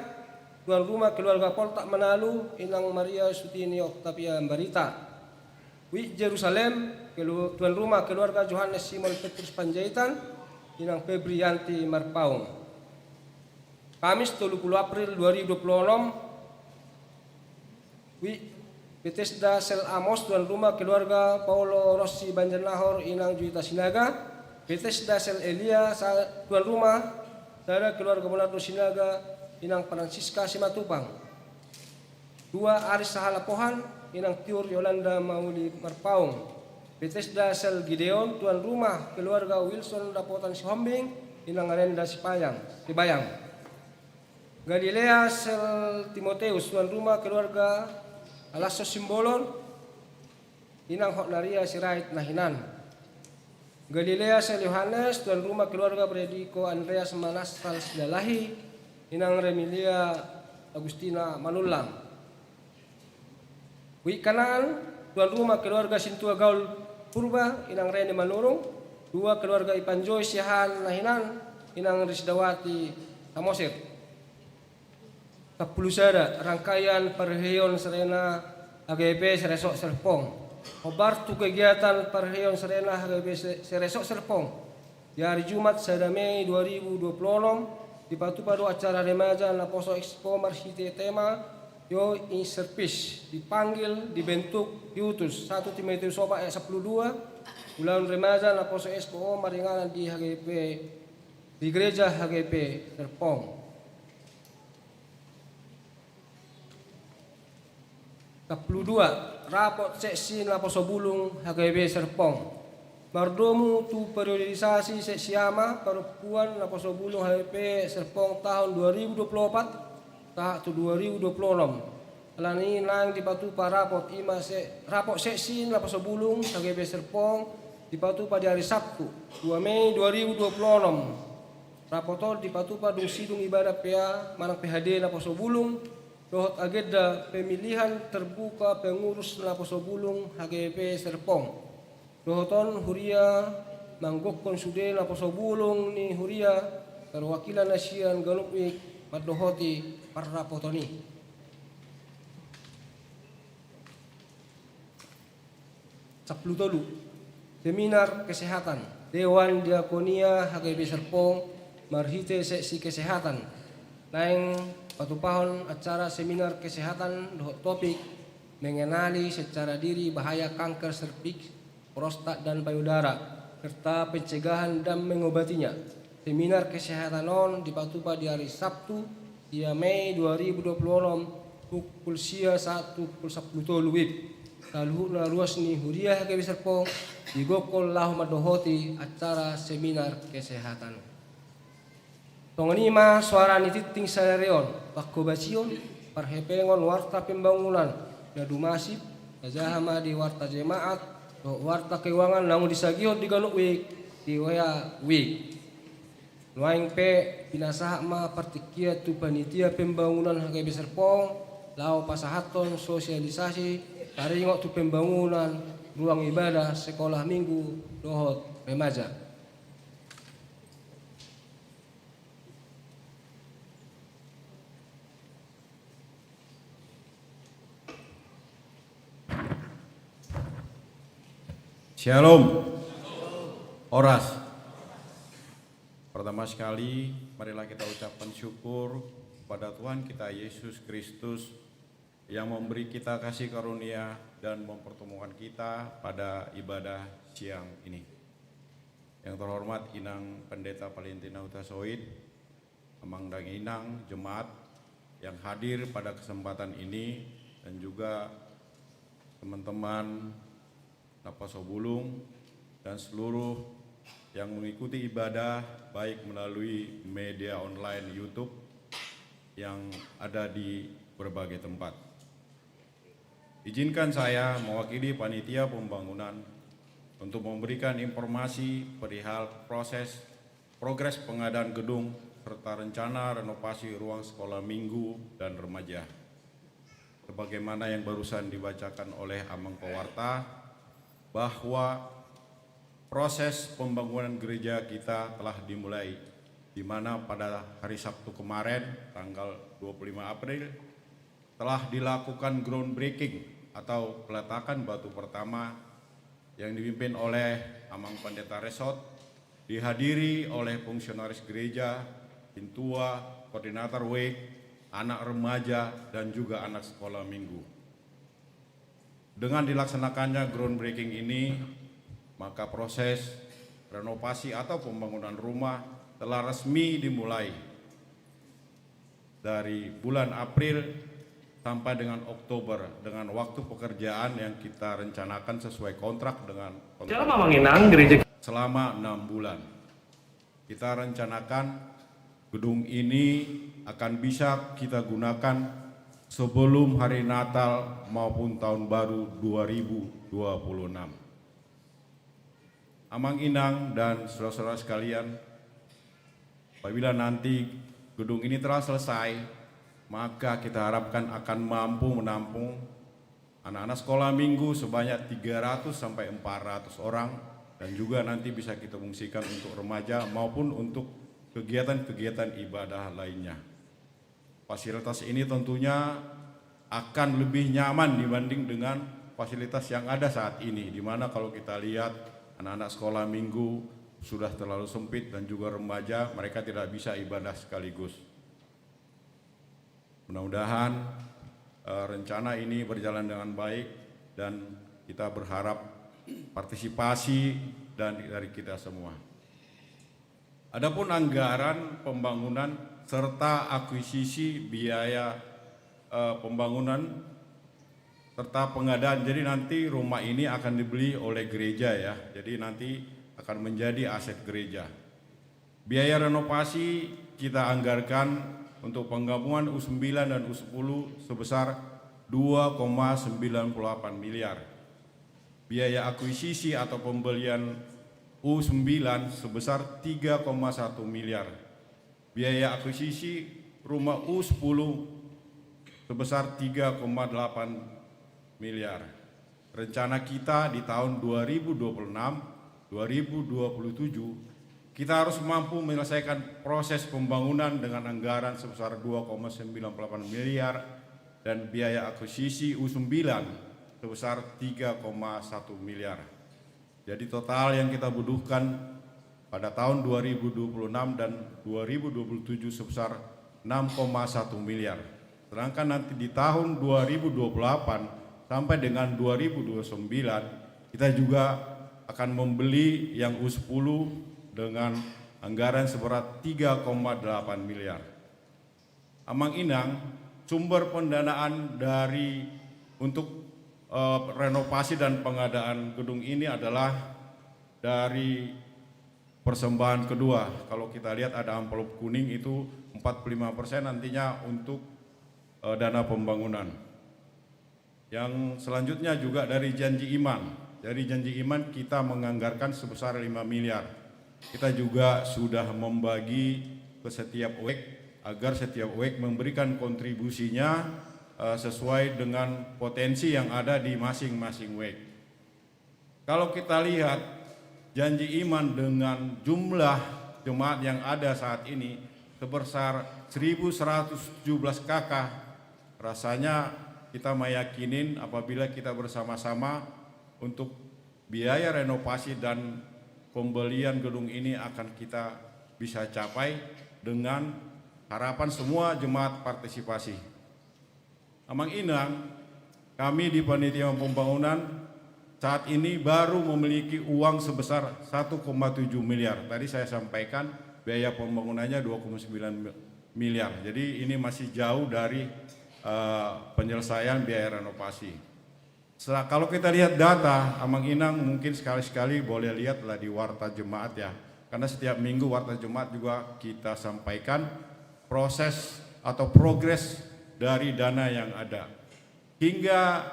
tuan rumah keluarga Poltak Manalu, inang Maria Sutini Octavia Barita. WIB Jerusalem, kelu-, tuan rumah keluarga Johannes Simon Petrus Panjaitan, inang Febrianti Marpaung. Kamis tolu pulu April dua ribu dua pulu onom, WIB Betesda sel Amos, tuan rumah keluarga Paulo Rossi Banjarnahor, inang Juita Sinaga. Betesda sel Elia, sa-, tuan rumah sada keluarga Bonardo Sinaga, inang Francisca Simatupang. Dua, Aris Sahalapohan, inang Tiur Yolanda Mauli Marpaung. Betesda sel Gideon, tuan rumah keluarga Wilson Dapotan Sihombing, inang Renda Sipayang, Sibayang. Galilea sel Timoteus, tuan rumah keluarga Alasso Simbolon, inang Hotnaria Sirait Nahinan. Galilea sel Yohanes, tuan rumah keluarga Frederico Andreas Manastal Silalahi, inang Remilia Agustina Manullang. Wik Kanaan, tuan rumah keluarga Sintua Gaul Purba, inang Reni Manurung. Dua, keluarga Ipanjoi Siahaan Nahinan, inang Risdawati Samosir. Sampulu sada, rangkaian parheheion serena H G P Seresort Serpong. Hombar tu kegiatan parheheion serena H G P Se-, Seresort Serpong. Di hari Jumat sada Mei dua ribu dua puluh enam, dipatupa do acara remaja naposo expo marhite tema Yo in Service, dipanggil, dibentuk, diutus, satu Timoteus opat ayat sampulu dua, ulaon remaja naposo expo on maringanan di H G P, di gereja H G P Serpong. Sampulu dua, rapot seksi naposo bulung H G P Serpong. Mardomu tu periodisasi seksi ama parompuan naposo bulung H G P Serpong tahun dua ribu dua puluh opat sahat tu dua ribu dua puluh enam. Alani i naeng dipatupa rapot i ma se-, rapot seksi naposo bulung H G P Serpong dipatupa di hari Sabtu, dua Mei dua ribu dua puluh enam. Rapot on dipatupa dung sidung ibadah P A manang P H D naposo bulung, dohot agenda pemilihan terbuka pengurus naposo bulung H G P Serpong. Dohot on huria manggokhon sude naposo bulung ni huria, perwakilan na sian ganup wik mandohoti parrapoton i. Sampulu tolu, seminar kesehatan. Dewan Diakonia H G P Serpong marhite seksi kesehatan naeng patupahon acara seminar kesehatan dohot topik mengenali secara diri bahaya kanker serviks, prostat dan payudara, serta pencegahan dan mengobatinya. Seminar kesehatan on dipatupa di hari Sabtu, sia Mei dua ribu dua puluh enam, pukul sia sahat tu pukul sampulu tolu wib. Saluhutna ruas ni huria H G P Serpong digokhon laho mandohoti acara seminar kesehatan. Songon i ma soara ni tingting sadari on, panghobasion, parhepengon warta pembangunan na dumasip, tajaha ma di warta jemaat dohot warta keuangan naung disagihon di ganup wik, di wea wik. Nuaeng pe pinasahat ma partingkian tu panitia pembangunan H G P Serpong laho pasahathon sosialisasi taringot tu pembangunan ruang ibadah sekolah minggu dohot remaja. Syalom. Horas. Pertama sekali, marilah kita ucapkan syukur kepada Tuhan kita Yesus Kristus yang memberi kita kasih karunia dan mempertemukan kita pada ibadah siang ini. Yang terhormat Inang Pendeta Valentina Hutasoit, Amang dan Inang jemaat yang hadir pada kesempatan ini, dan juga teman-teman naposo bulung dan seluruh yang mengikuti ibadah baik melalui media online YouTube yang ada di berbagai tempat. Izinkan saya mewakili panitia pembangunan untuk memberikan informasi perihal proses progres pengadaan gedung serta rencana renovasi ruang sekolah minggu dan remaja. Sebagaimana yang barusan dibacakan oleh Amang Pewarta, bahwa proses pembangunan gereja kita telah dimulai, di mana pada hari Sabtu kemarin, tanggal dua puluh lima April, telah dilakukan groundbreaking atau peletakan batu pertama yang dipimpin oleh Amang Pendeta Resort, dihadiri oleh fungsionaris gereja, sintua, koordinator wik, anak remaja, dan juga anak sekolah minggu. Dengan dilaksanakannya groundbreaking ini, maka proses renovasi atau pembangunan rumah telah resmi dimulai dari bulan April sampai dengan Oktober, dengan waktu pekerjaan yang kita rencanakan sesuai kontrak dengan Dalam Amang Inang gereja selama enam bulan. Kita rencanakan gedung ini akan bisa kita gunakan sebelum hari Natal maupun Tahun Baru dua ribu dua puluh enam. Amang Inang dan saudara-saudara sekalian, apabila nanti gedung ini telah selesai, maka kita harapkan akan mampu menampung anak-anak sekolah minggu sebanyak tiga ratus sampai empat ratus orang, dan juga nanti bisa kita fungsikan untuk remaja maupun untuk kegiatan-kegiatan ibadah lainnya. Fasilitas ini tentunya akan lebih nyaman dibanding dengan fasilitas yang ada saat ini, di mana kalau kita lihat anak-anak sekolah minggu sudah terlalu sempit dan juga remaja, mereka tidak bisa ibadah sekaligus. Mudah-mudahan, eh, rencana ini berjalan dengan baik dan kita berharap partisipasi dan dari kita semua. Adapun anggaran pembangunan serta akuisisi biaya, eh, pembangunan serta pengadaan. Jadi nanti rumah ini akan dibeli oleh gereja ya. Jadi nanti akan menjadi aset gereja. Biaya renovasi kita anggarkan untuk penggabungan U sembilan dan U sepuluh sebesar dua koma sembilan puluh delapan miliar. Biaya akuisisi atau pembelian U sembilan sebesar tiga koma satu miliar. Biaya akuisisi rumah U sepuluh sebesar tiga koma delapan miliar. Rencana kita di tahun dua ribu dua puluh enam, dua ribu dua puluh tujuh, kita harus mampu menyelesaikan proses pembangunan dengan anggaran sebesar dua koma sembilan puluh delapan miliar dan biaya akuisisi U sembilan sebesar tiga koma satu miliar. Jadi total yang kita butuhkan pada tahun dua ribu dua puluh enam dan dua ribu dua puluh tujuh sebesar enam koma satu miliar. Sedangkan nanti di tahun dua ribu dua puluh delapan sampai dengan dua ribu dua puluh sembilan, kita juga akan membeli yang U sepuluh dengan anggaran seberat tiga koma delapan miliar. Amang Inang, sumber pendanaan dari, untuk, eh, renovasi dan pengadaan gedung ini adalah dari persembahan kedua. Kalau kita lihat ada amplop kuning itu empat puluh lima persen nantinya untuk, eh, dana pembangunan. Yang selanjutnya juga dari janji iman. Dari janji iman kita menganggarkan sebesar lima miliar. Kita juga sudah membagi ke setiap wake agar setiap wake memberikan kontribusinya, eh, sesuai dengan potensi yang ada di masing-masing wake. Kalau kita lihat janji iman dengan jumlah jemaat yang ada saat ini sebesar seribu seratus tujuh belas K K, rasanya kita meyakinin apabila kita bersama-sama untuk biaya renovasi dan pembelian gedung ini akan kita bisa capai dengan harapan semua jemaat partisipasi. Amang Inang, kami di Panitia Pembangunan saat ini baru memiliki uang sebesar satu koma tujuh miliar. Tadi saya sampaikan biaya pembangunannya dua koma sembilan miliar. Jadi ini masih jauh dari, eh, penyelesaian biaya renovasi. Setelah, kalau kita lihat data, Amang Inang mungkin sekali-sekali boleh lihatlah di warta jemaat ya. Karena setiap minggu warta jemaat juga kita sampaikan proses atau progres dari dana yang ada. Hingga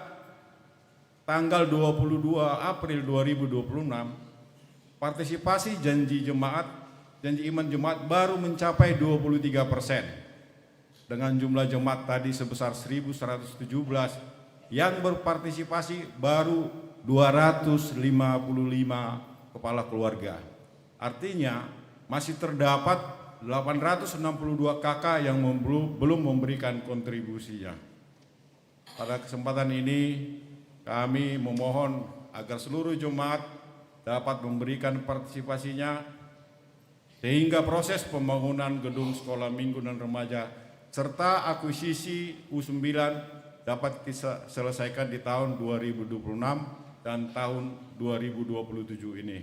tanggal dua puluh dua April dua ribu dua puluh enam, partisipasi janji jemaat, janji iman jemaat baru mencapai dua puluh tiga persen. Dengan jumlah jemaat tadi sebesar seribu seratus tujuh belas, yang berpartisipasi baru dua ratus lima puluh lima kepala keluarga. Artinya, masih terdapat delapan ratus enam puluh dua K K yang membelu-, belum memberikan kontribusinya. Pada kesempatan ini, kami memohon agar seluruh jemaat dapat memberikan partisipasinya, sehingga proses pembangunan gedung sekolah minggu dan remaja serta akuisisi U sembilan dapat kita selesaikan di tahun dua ribu dua puluh enam dan tahun dua ribu dua puluh tujuh ini.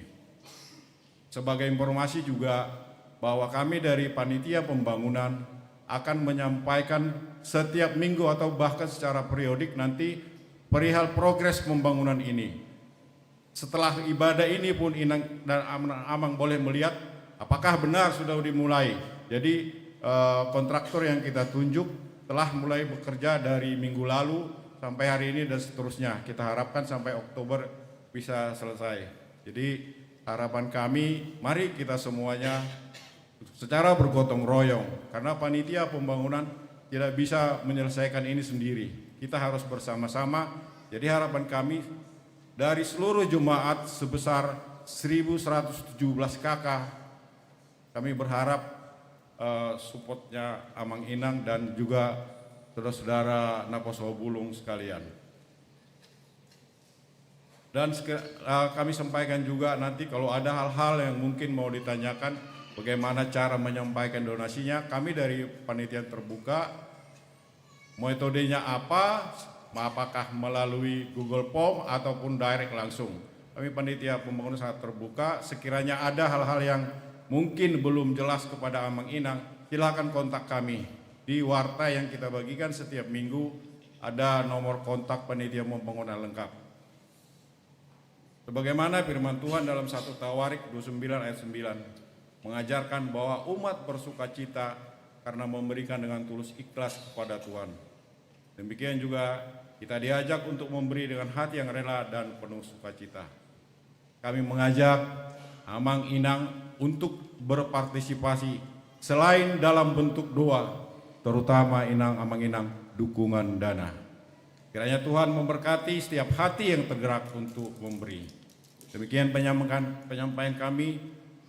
Sebagai informasi juga bahwa kami dari panitia pembangunan akan menyampaikan setiap minggu atau bahkan secara periodik nanti perihal progres pembangunan ini. Setelah ibadah ini pun Inang dan Am-, Amang boleh melihat apakah benar sudah dimulai. Jadi, eh, kontraktor yang kita tunjuk telah mulai bekerja dari minggu lalu sampai hari ini dan seterusnya. Kita harapkan sampai Oktober bisa selesai. Jadi, harapan kami, mari kita semuanya secara bergotong royong, karena panitia pembangunan tidak bisa menyelesaikan ini sendiri. Kita harus bersama-sama. Jadi, harapan kami, dari seluruh jemaat sebesar seribu seratus tujuh belas K K, kami berharap, eh, supportnya Amang Inang dan juga saudara-saudara naposobulung sekalian. Dan seke-, eh, kami sampaikan juga nanti kalau ada hal-hal yang mungkin mau ditanyakan, bagaimana cara menyampaikan donasinya, kami dari panitia terbuka, metodenya apa, apakah melalui Google Form ataupun direct langsung. Kami panitia pembangunan sangat terbuka, sekiranya ada hal-hal yang mungkin belum jelas kepada Amang Inang, silakan kontak kami. Di warta yang kita bagikan setiap minggu ada nomor kontak panitia pembangunan lengkap. Sebagaimana firman Tuhan dalam satu Tawarik dua puluh sembilan ayat sembilan, mengajarkan bahwa umat bersukacita karena memberikan dengan tulus ikhlas kepada Tuhan. Demikian juga kita diajak untuk memberi dengan hati yang rela dan penuh sukacita. Kami mengajak Amang Inang untuk berpartisipasi selain dalam bentuk doa, terutama Inang, Amang Inang, dukungan dana. Kiranya Tuhan memberkati setiap hati yang tergerak untuk memberi. Demikian penyampaian, penyampaian kami.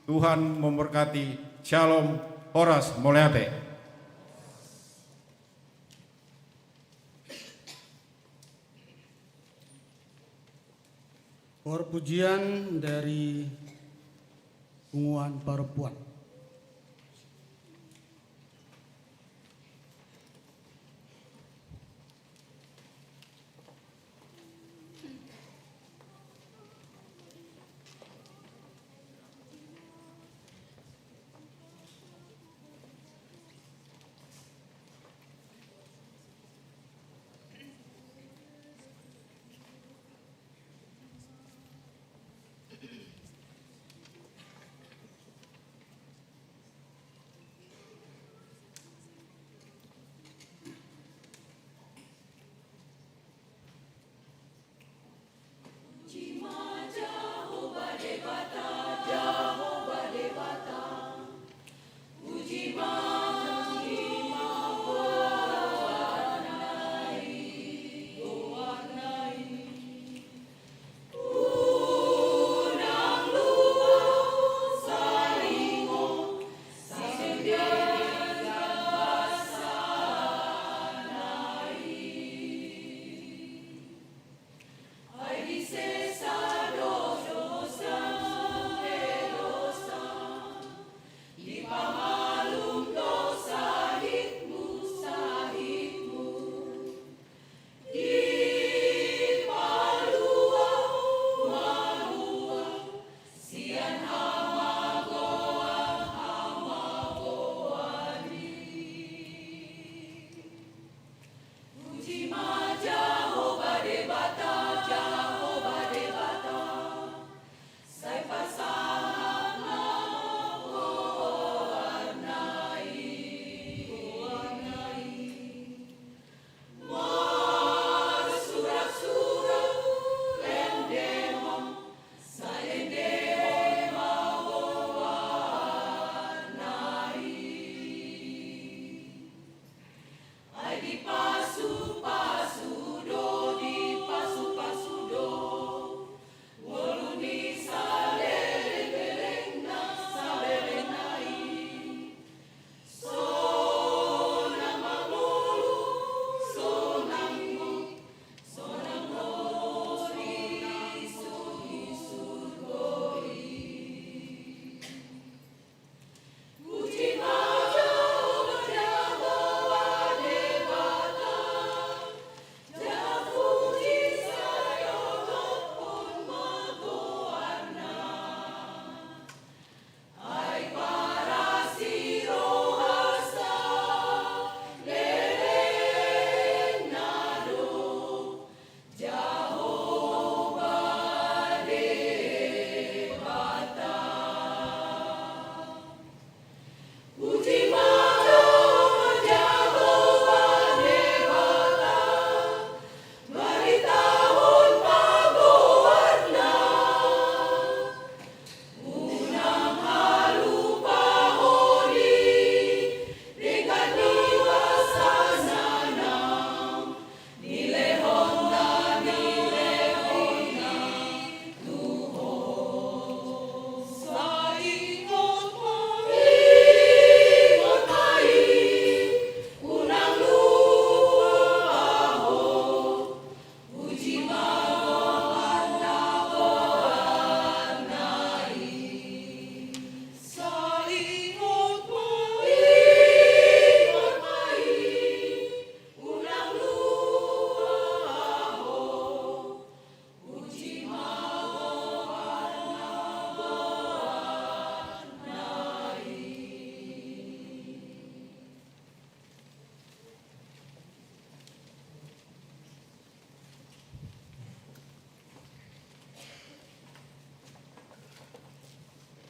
Tuhan memberkati. Shalom, horas, mauliate. Perpujian dari Punguan Parompuan.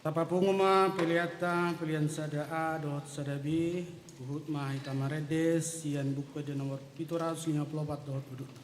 Tapapungu ma peleanta, pelean sada A dohot sada B, huhut ma hita marende sian Buku Ende nomor pitu ratus lima pulu opat dohot udutna.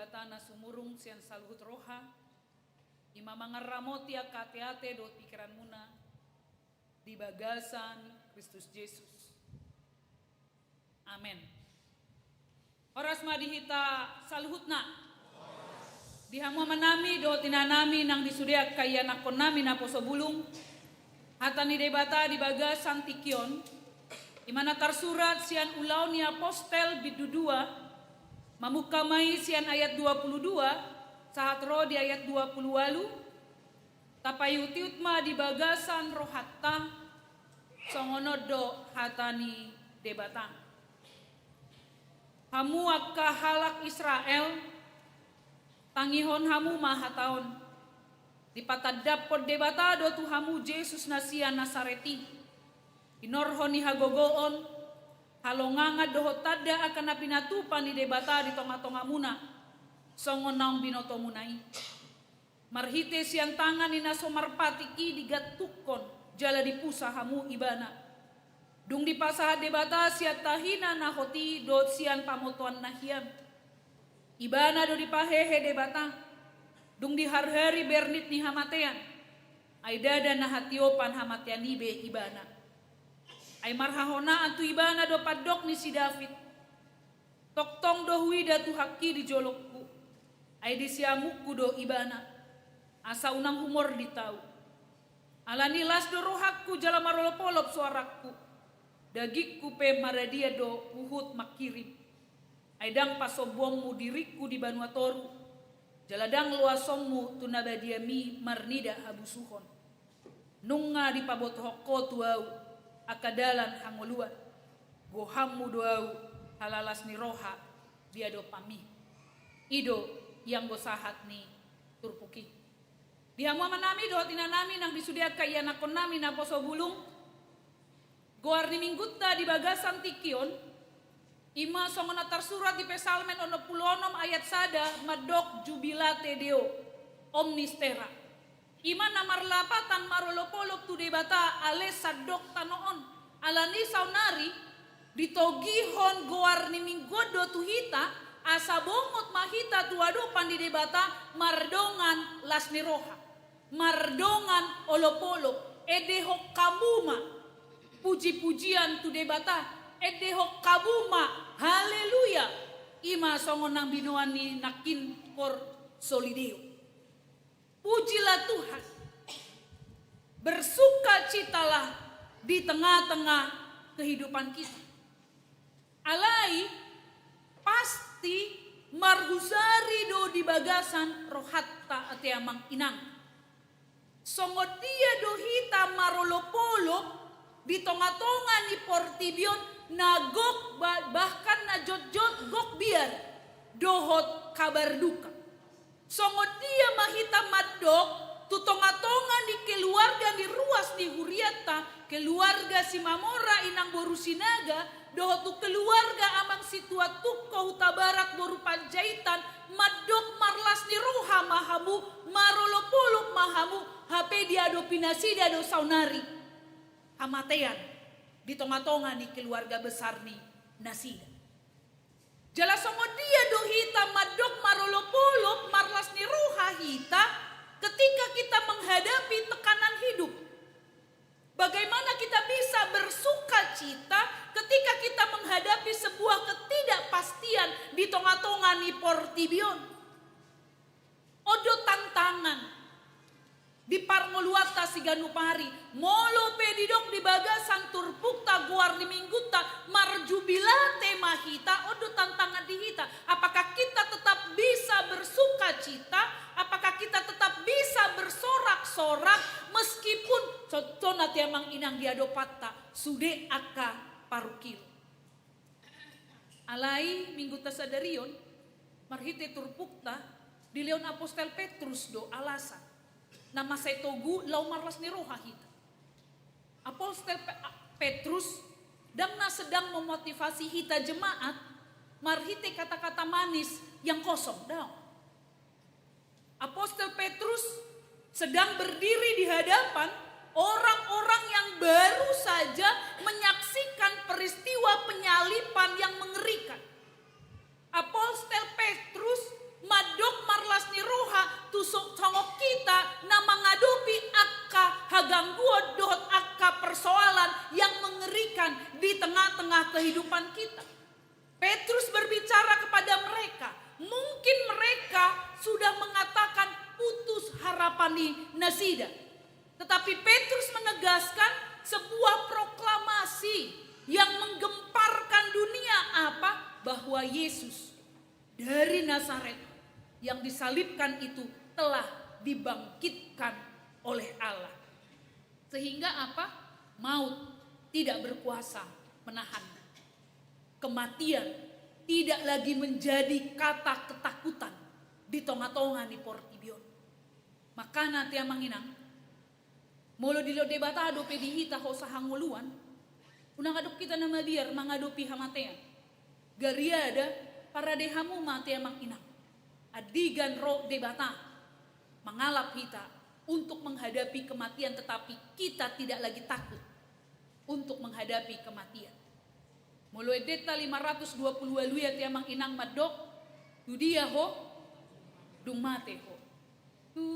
Debata na sumurung sian saluhut roha, i ma mangaramoti angka ateate dohot pingkiranmuna di bagasan Kristus Jesus. Amen. Horas ma di hita saluhutna. Di hamu amanami dohot inanami nang di sude angka ianakkonnami naposo bulung, hata ni Debata di bagasan tingki on, i ma na tarsurat sian Ulaon ni Apostel bindu dua, mamungka ma i sian ayat dua pulu dua sahat ro di ayat dua pulu ualu. Tapaihut-ihut ma di bagasan rohanta, songon on do hata ni Debata. Hamu angka halak Israel, tangihon hamu ma hata on. Dipatandahon Debata do tu hamu Jesus na sian Nasaret i, hinorhon ni hagogoon, halongangan dohot tanda angka na pinatupa ni Debata di tonga-tongamuna, songon naung binotomuna i. Marhite sian tangan ni na so marpatik i digantungkon jala dipusa hamu ibana. Dung dipasahat Debata sian tahina na hot i dohot sian pamotoanna hian. Ibana do dipahehe Debata, dung diharhari bernit ni hamatean, ai ndada na hatiopan hamatean i be ibana. Ai marhahonaan tu ibana do pandok ni si David. Tongtong do huida Tuhanki di jolongku, ai di siamunku do ibana, asa unang humordit ahu. Alani las do rohangku jala marolop-olop soarangku, dagingku pe maradian do huhut mangkirim. Ai ndang pasombuonmu diringku di banua toru, jala ndang loasonmu tu na badiami marnida habusuhon. Nunga dipabotohon Ho tu ahu angka dalan hangoluan. Gohanmu do ahu halalas ni roha di adopanmi. I do ianggo sahat ni turpuk i. Di hamu amanami dohot inanami nang di sude angka ianakkonnami naposo bulung, goar ni minggunta di bagasan tingki on, i ma songon na tarsurat di Psalmen onom pulu onom ayat sada mandok Jubilate Deo, Omnis Terra. I ma na marlapatan marolop-olop tu Debata ale sandok tano on. Alani saonari, ditogihon goar ni minggu on do tu hita, asa bongot ma hita tu adopan ni Debata mardongan las ni roha, mardongan olop-olop, endehon hamu ma puji-pujian tu Debata, endehon hamu ma haleluya, i ma songon naung binoan ni nangkin Cor Soli Deo. Pujilah Tuhan. Bersukacitalah di tengah-tengah kehidupan kita. Alai pasti marhusari do di bagasan rohanta ate amang inang. Songon dia do hita marolop-olop di tonga-tonga ni portibi on na gok ba-, bahkan na jotjot gok biar dohot kabar duka. Songon dia ma hita mandok tu tonga-tonga ni keluarga ni ruas ni hurianta, keluarga Simamora inang boru Sinaga, dohot tu keluarga amang Situan Tungko Hutabarat boru Panjaitan, mandok marlas ni roha ma hamu, marolop-olop ma hamu, hape diadopi nasida do saonari hamatean di tonga-tonga ni keluarga besar ni nasida. Jala songon dia do hita mandok marolop-olop marlas ni roha hita ketika kita menghadapi tekanan hidup? Bagaimana kita bisa bersukacita ketika kita menghadapi sebuah ketidakpastian di tonga-tonga ni portibi on? On do tantangan di parngoluanta siganup ari, molo pe didok di bagasan turpukta goar ni minggunta marjubilate ma hita, on do tantangan di hita. Apakah kita tetap bisa bersukacita? Apakah kita tetap bisa bersorak-sorak meskipun contohna ate amang inang di adopanta sude angka parungkil? Alai minggunta sadari on, marhite turpukta, dilehon apostel Petrus do alasan na mansai togu laho marlas ni roha hita. Apostel Pe-, Petrus ndang na sedang memotivasi hita jemaat marhite kata-kata manis yang kosong, daong. Apostel Petrus sedang berdiri di hadapan orang-orang yang baru saja menyaksikan peristiwa penyaliban yang mengerikan. Apostel Petrus Mandok marlas ni roha tu so-, songon hita na mangadopi angka hagangguon dohot angka persoalan yang mengerikan di tengah-tengah kehidupan kita. Petrus berbicara kepada mereka, mungkin mereka sudah mengatakan putus harapan ni nasida. Tetapi Petrus menegaskan sebuah proklamasi yang menggemparkan dunia apa? Bahwa Yesus dari Nazaret yang disalibkan itu telah dibangkitkan oleh Allah. Sehingga apa? Maut tidak berkuasa menahan. Kematian tidak lagi menjadi kata ketakutan di tonga-tonga ni portibi on. Makana te amang inang, molo dilehon Debata dope di hita hosa hangoluan, unang adong hita na mabiar mangadopi hamatean. Gariada, parade hamu ma te amang inang. Andigan ro Debata mangalap hita untuk menghadapi kematian, tetapi kita tidak lagi takut untuk menghadapi kematian. Molo endenta lima ratus dua puluh walu i, te amang inang, mandok, tu dia ho, dung mate ho. Tu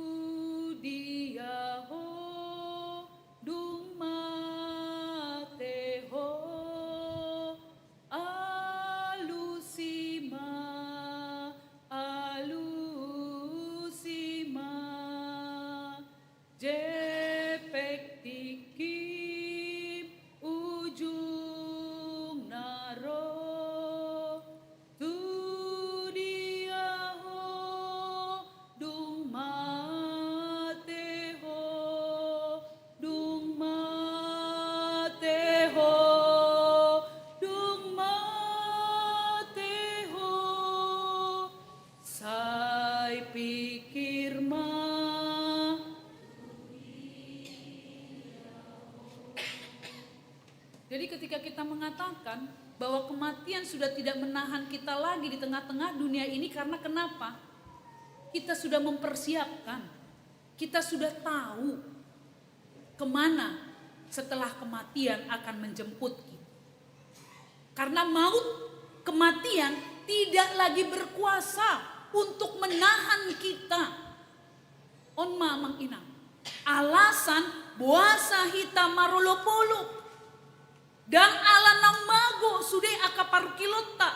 dia ho, dung mate ho, alusi ma, alusi ma, jempek tingkim ujungna ro. Tu dia ho, dung mate ho, dung mate ho, dung mate ho, sai pikir ma. Jadi ketika kita mengatakan bahwa kematian sudah tidak menahan kita lagi di tengah-tengah dunia ini, karena kenapa? Kita sudah mempersiapkan, kita sudah tahu kemana setelah kematian akan menjemput kita. Karena maut, kematian tidak lagi berkuasa untuk menahan kita. On ma amang inang alasan boasa hita marolop-olop. Ndang ala naung mago sude angka parungkilonta.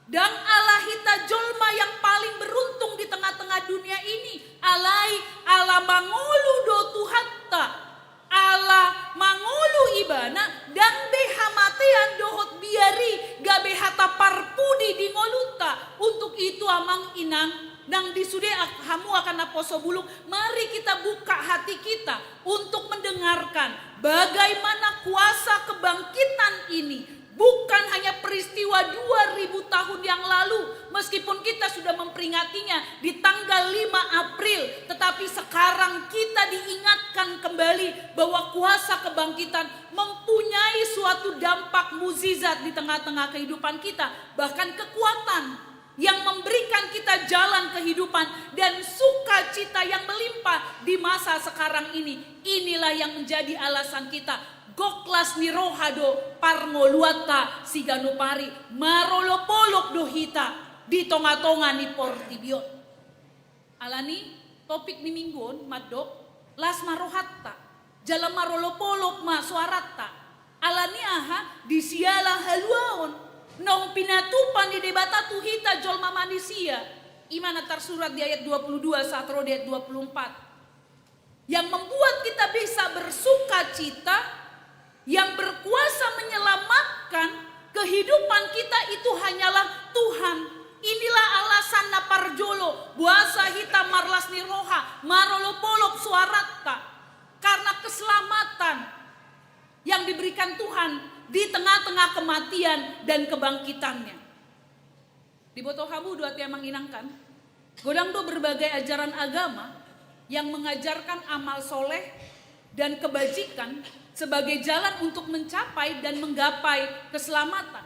Ndang ala hita jolma yang paling beruntung di tengah-tengah dunia ini. Alai ala mangolu do Tuhanta. Ala mangolu Ibana, ndang be hamatean dohot biar i gabe hata parpudi di ngolunta. Untuk itu amang inang, nang di sude ak-, hamu angka naposo bulung, mari kita buka hati kita untuk mendengarkan bagaimana kuasa kebangkitan ini bukan hanya peristiwa dua ribu tahun yang lalu, meskipun kita sudah memperingatinya di tanggal lima April, tetapi sekarang kita diingatkan kembali bahwa kuasa kebangkitan mempunyai suatu dampak mukjizat di tengah-tengah kehidupan kita, bahkan kekuatan yang memberikan kita jalan kehidupan dan sukacita yang melimpah di masa sekarang ini. Inilah yang menjadi alasan kita. Gok las ni roha do parngoluanta siganup ari, marolop-olop do hita di tonga-tonga ni portibi on. Alani topik ni minggu on mandok, las ma rohanta, jala marolop-olop ma soaranta. Alani aha? Di siala haluaon naung pinatupa ni Debata tu hita jolma manisia. I ma na tarsurat di ayat dua puluh dua sahat ro di ayat dua puluh empat. Yang membuat kita bisa bersukacita, yang berkuasa menyelamatkan kehidupan kita itu hanyalah Tuhan. Inilah alasan na parjolo boasa hita marlas ni roha, marolop-olop soaranta, karena keselamatan yang diberikan Tuhan di tengah-tengah kematian dan kebangkitannya. Diboto hamu do ate amang inang kan? Godang do berbagai ajaran agama yang mengajarkan amal soleh dan kebajikan sebagai jalan untuk mencapai dan menggapai keselamatan.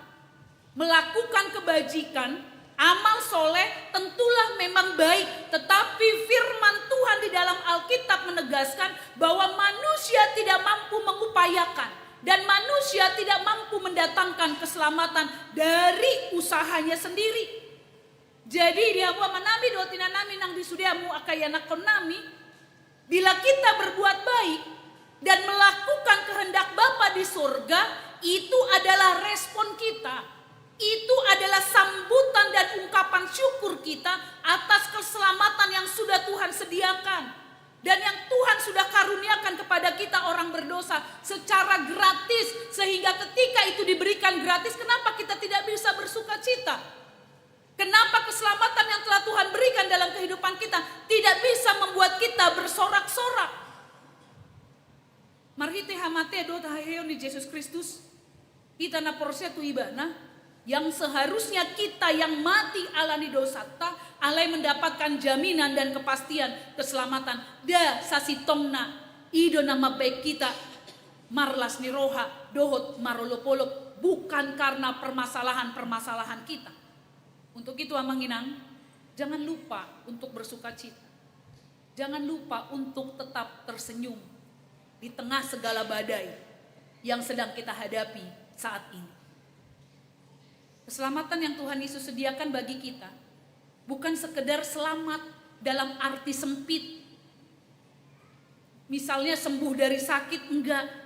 Melakukan kebajikan, amal soleh tentulah memang baik, tetapi firman Tuhan di dalam Alkitab menegaskan bahwa manusia tidak mampu mengupayakan dan manusia tidak mampu mendatangkan keselamatan dari usahanya sendiri. Jadi di hamu amanami dohot inanami nang di sude hamu angka ianakkonnami, bila kita berbuat baik dan melakukan kehendak Bapa di sorga, itu adalah respon kita. Itu adalah sambutan dan ungkapan syukur kita atas keselamatan yang sudah Tuhan sediakan dan yang Tuhan sudah karuniakan kepada kita orang berdosa secara gratis, sehingga ketika itu diberikan gratis, kenapa kita tidak bisa bersuka cita? Kenapa keselamatan yang telah Tuhan berikan dalam kehidupan kita tidak bisa membuat kita bersorak-sorak? Marhite hamatean dohot haheheon ni Jesus Kristus, hita na porsea tu Ibana, yang seharusnya kita yang mati alani dosanta, alai mendapatkan jaminan dan kepastian keselamatan. Da sasintongna, i do na mambaen hita marlas ni roha dohot marolop-olop, bukan karena permasalahan-permasalahan kita. Untuk itu, Amang Inang, jangan lupa untuk bersuka cita. Jangan lupa untuk tetap tersenyum di tengah segala badai yang sedang kita hadapi saat ini. Keselamatan yang Tuhan Yesus sediakan bagi kita bukan sekedar selamat dalam arti sempit, misalnya sembuh dari sakit, enggak.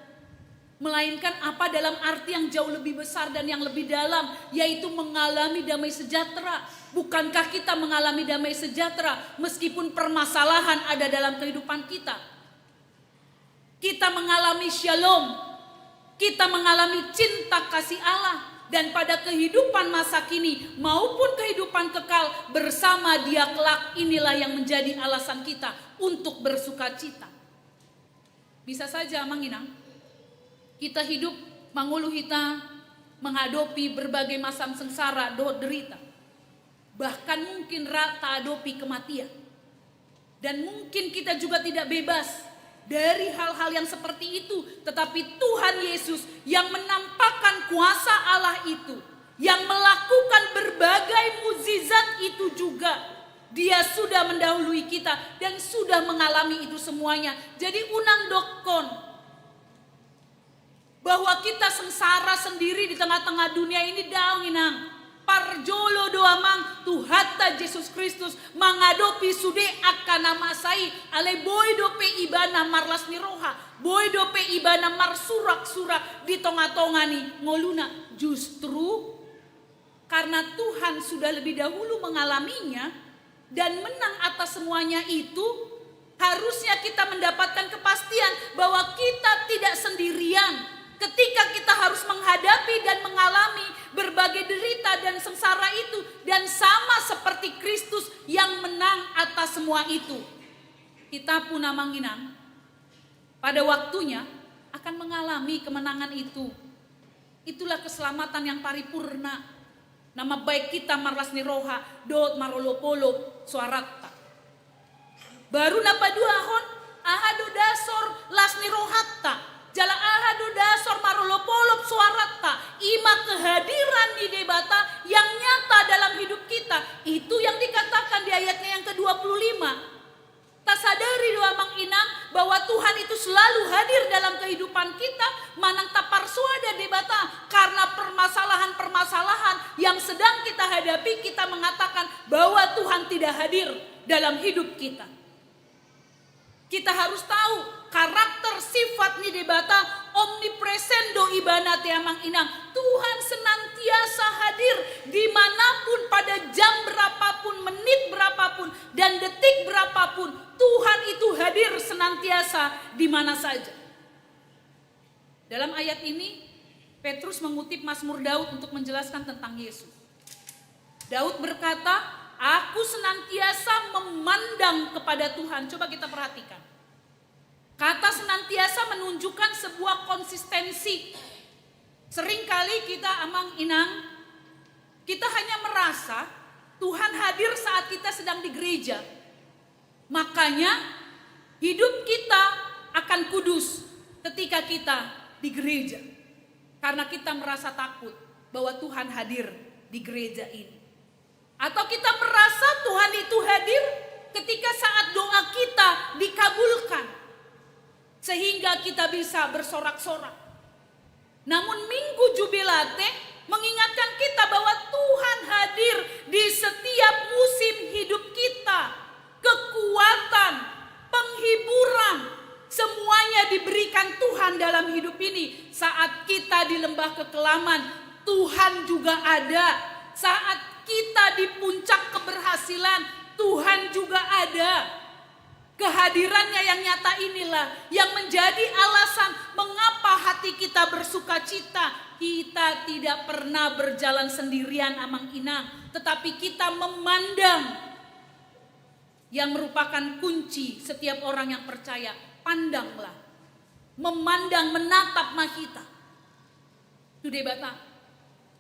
Melainkan apa dalam arti yang jauh lebih besar dan yang lebih dalam, yaitu mengalami damai sejahtera. Bukankah kita mengalami damai sejahtera meskipun permasalahan ada dalam kehidupan kita? Kita mengalami shalom, kita mengalami cinta kasih Allah, dan pada kehidupan masa kini maupun kehidupan kekal bersama Dia kelak, inilah yang menjadi alasan kita untuk bersuka cita. Bisa saja, Amang Inang, kita hidup mangolu hita menghadapi berbagai macam sengsara dohot derita. Bahkan mungkin ra tahadopi kematian. Dan mungkin kita juga tidak bebas dari hal-hal yang seperti itu, tetapi Tuhan Yesus yang menampakkan kuasa Allah itu, yang melakukan berbagai mujizat itu juga, Dia sudah mendahului kita dan sudah mengalami itu semuanya. Jadi unang dokkon bahwa kita sengsara sendiri di tengah-tengah dunia ini, daong, Inang. Parjolo do, Amang, Tuhanta Jesus Kristus mangadopi sude angka na masa i, alai boi dope Ibana marlas ni roha, boi dope Ibana marsurak-surak di tonga-tonga ni ngoluna. Justru karena Tuhan sudah lebih dahulu mengalaminya dan menang atas semuanya itu, harusnya kita mendapatkan kepastian bahwa kita tidak sendirian ketika kita harus menghadapi dan mengalami berbagai derita dan sengsara itu, dan sama seperti Kristus yang menang atas semua itu, kita pun, Amang Inang, pada waktunya akan mengalami kemenangan itu. Itulah keselamatan yang paripurna, na mambaen hita marlas ni roha dohot marolop-olop soaranta. Baru na paduahon, aha do dasor las ni rohanta, jala aha do dasor marolop-olop soaranta? I ma kehadiran ni Debata yang nyata dalam hidup kita. Itu yang dikatakan di ayatnya yang kedua puluh lima. Tasadari do, Amang Inang, bahwa Tuhan itu selalu hadir dalam kehidupan kita, manang taparsoada Debata karena permasalahan-permasalahan yang sedang kita hadapi, kita mengatakan bahwa Tuhan tidak hadir dalam hidup kita. Kita harus tahu karakter sifat ni Debata, omnipresen do Ibana te, Amang Inang. Tuhan senantiasa hadir dimanapun, pada jam berapapun, menit berapapun, dan detik berapapun, Tuhan itu hadir senantiasa di mana saja. Dalam ayat ini, Petrus mengutip Mazmur Daud untuk menjelaskan tentang Yesus. Daud berkata, "Aku senantiasa memandang kepada Tuhan." Coba kita perhatikan. Kata senantiasa menunjukkan sebuah konsistensi. Seringkali kita, Amang Inang, kita hanya merasa Tuhan hadir saat kita sedang di gereja. Makanya, hidup kita akan kudus ketika kita di gereja. Karena kita merasa takut bahwa Tuhan hadir di gereja ini. Atau kita merasa Tuhan itu hadir ketika saat doa kita dikabulkan, sehingga kita bisa bersorak-sorak. Namun Minggu Jubilate Mengingatkan kita bahwa Tuhan hadir di setiap musim hidup kita. Kekuatan, penghiburan, semuanya diberikan Tuhan dalam hidup ini. Saat kita di lembah kekelaman, Tuhan juga ada. Saat kita di puncak keberhasilan, Tuhan juga ada. Kehadirannya yang nyata inilah yang menjadi alasan mengapa hati kita bersukacita. Kita tidak pernah berjalan sendirian, Amang Inang, tetapi kita memandang yang merupakan kunci setiap orang yang percaya. Pandanglah, memandang, menatap mahita tu Debata.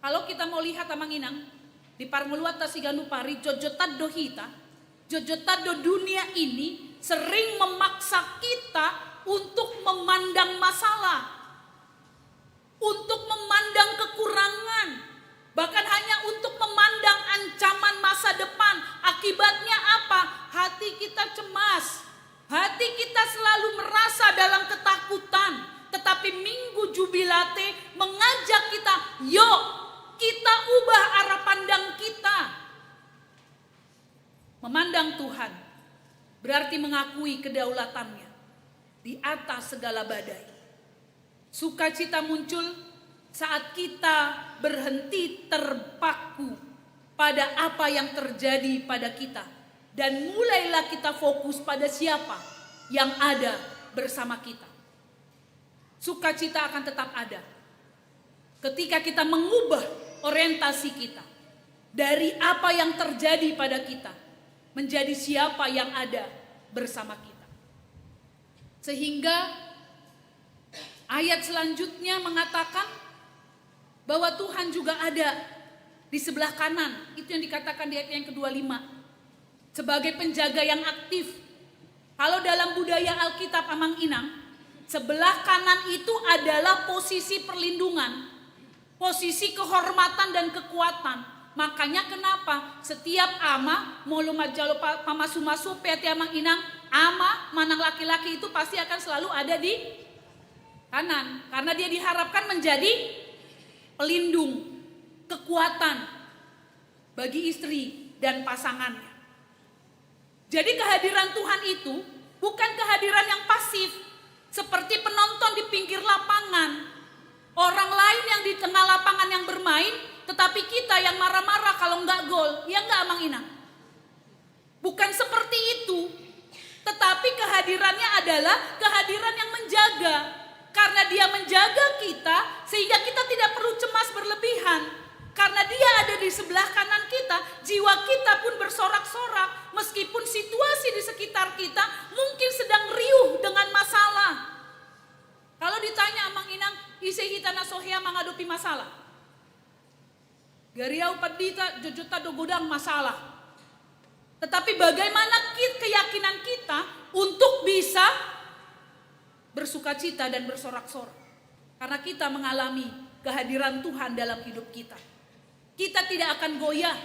Kalau kita mau lihat, Amang Inang, di parngoluanta siganup ari, jotjotan do hita, jotjotan do dunia ini sering memaksa kita untuk memandang masalah, untuk memandang kekurangan, bahkan hanya untuk memandang ancaman masa depan. Akibatnya apa? Hati kita cemas, hati kita selalu merasa dalam ketakutan. Tetapi Minggu Jubilate mengajak kita, yuk, kita ubah arah pandang kita. Memandang Tuhan berarti mengakui kedaulatannya di atas segala badai. Sukacita muncul saat kita berhenti terpaku pada apa yang terjadi pada kita dan mulailah kita fokus pada siapa yang ada bersama kita. Sukacita akan tetap ada ketika kita mengubah orientasi kita dari apa yang terjadi pada kita menjadi siapa yang ada bersama kita. Sehingga ayat selanjutnya mengatakan bahwa Tuhan juga ada di sebelah kanan. Itu yang dikatakan di ayat yang kedua lima. Sebagai penjaga yang aktif. Kalau dalam budaya Alkitab, Amang Inang, sebelah kanan itu adalah posisi perlindungan, posisi kehormatan dan kekuatan. Makanya kenapa setiap ama molo manjalo pa-, pamasu-masu pe ate, Amang Inang, ama manang laki-laki itu pasti akan selalu ada di kanan, karena dia diharapkan menjadi pelindung, kekuatan bagi istri dan pasangannya. Jadi kehadiran Tuhan itu bukan kehadiran yang pasif, seperti penonton di pinggir lapangan. Orang lain yang di tengah lapangan yang bermain, tetapi kita yang marah-marah kalau nggak gol. Ya nggak, Amang Inang? Bukan seperti itu. Tetapi kehadirannya adalah kehadiran yang menjaga. Karena dia menjaga kita, sehingga kita tidak perlu cemas berlebihan. Karena dia ada di sebelah kanan kita, jiwa kita pun bersorak-sorak. Meskipun situasi di sekitar kita mungkin sedang riuh dengan masalah. Kalau ditanya, Amang Inang, ise hita na so hea mangadopi masalah? Gari au pandita, jotjotna do godang masalah. Tetapi bagaimana ki-, keyakinan kita untuk bisa bersukacita dan bersorak-sorak? Karena kita mengalami kehadiran Tuhan dalam hidup kita. Kita tidak akan goyah.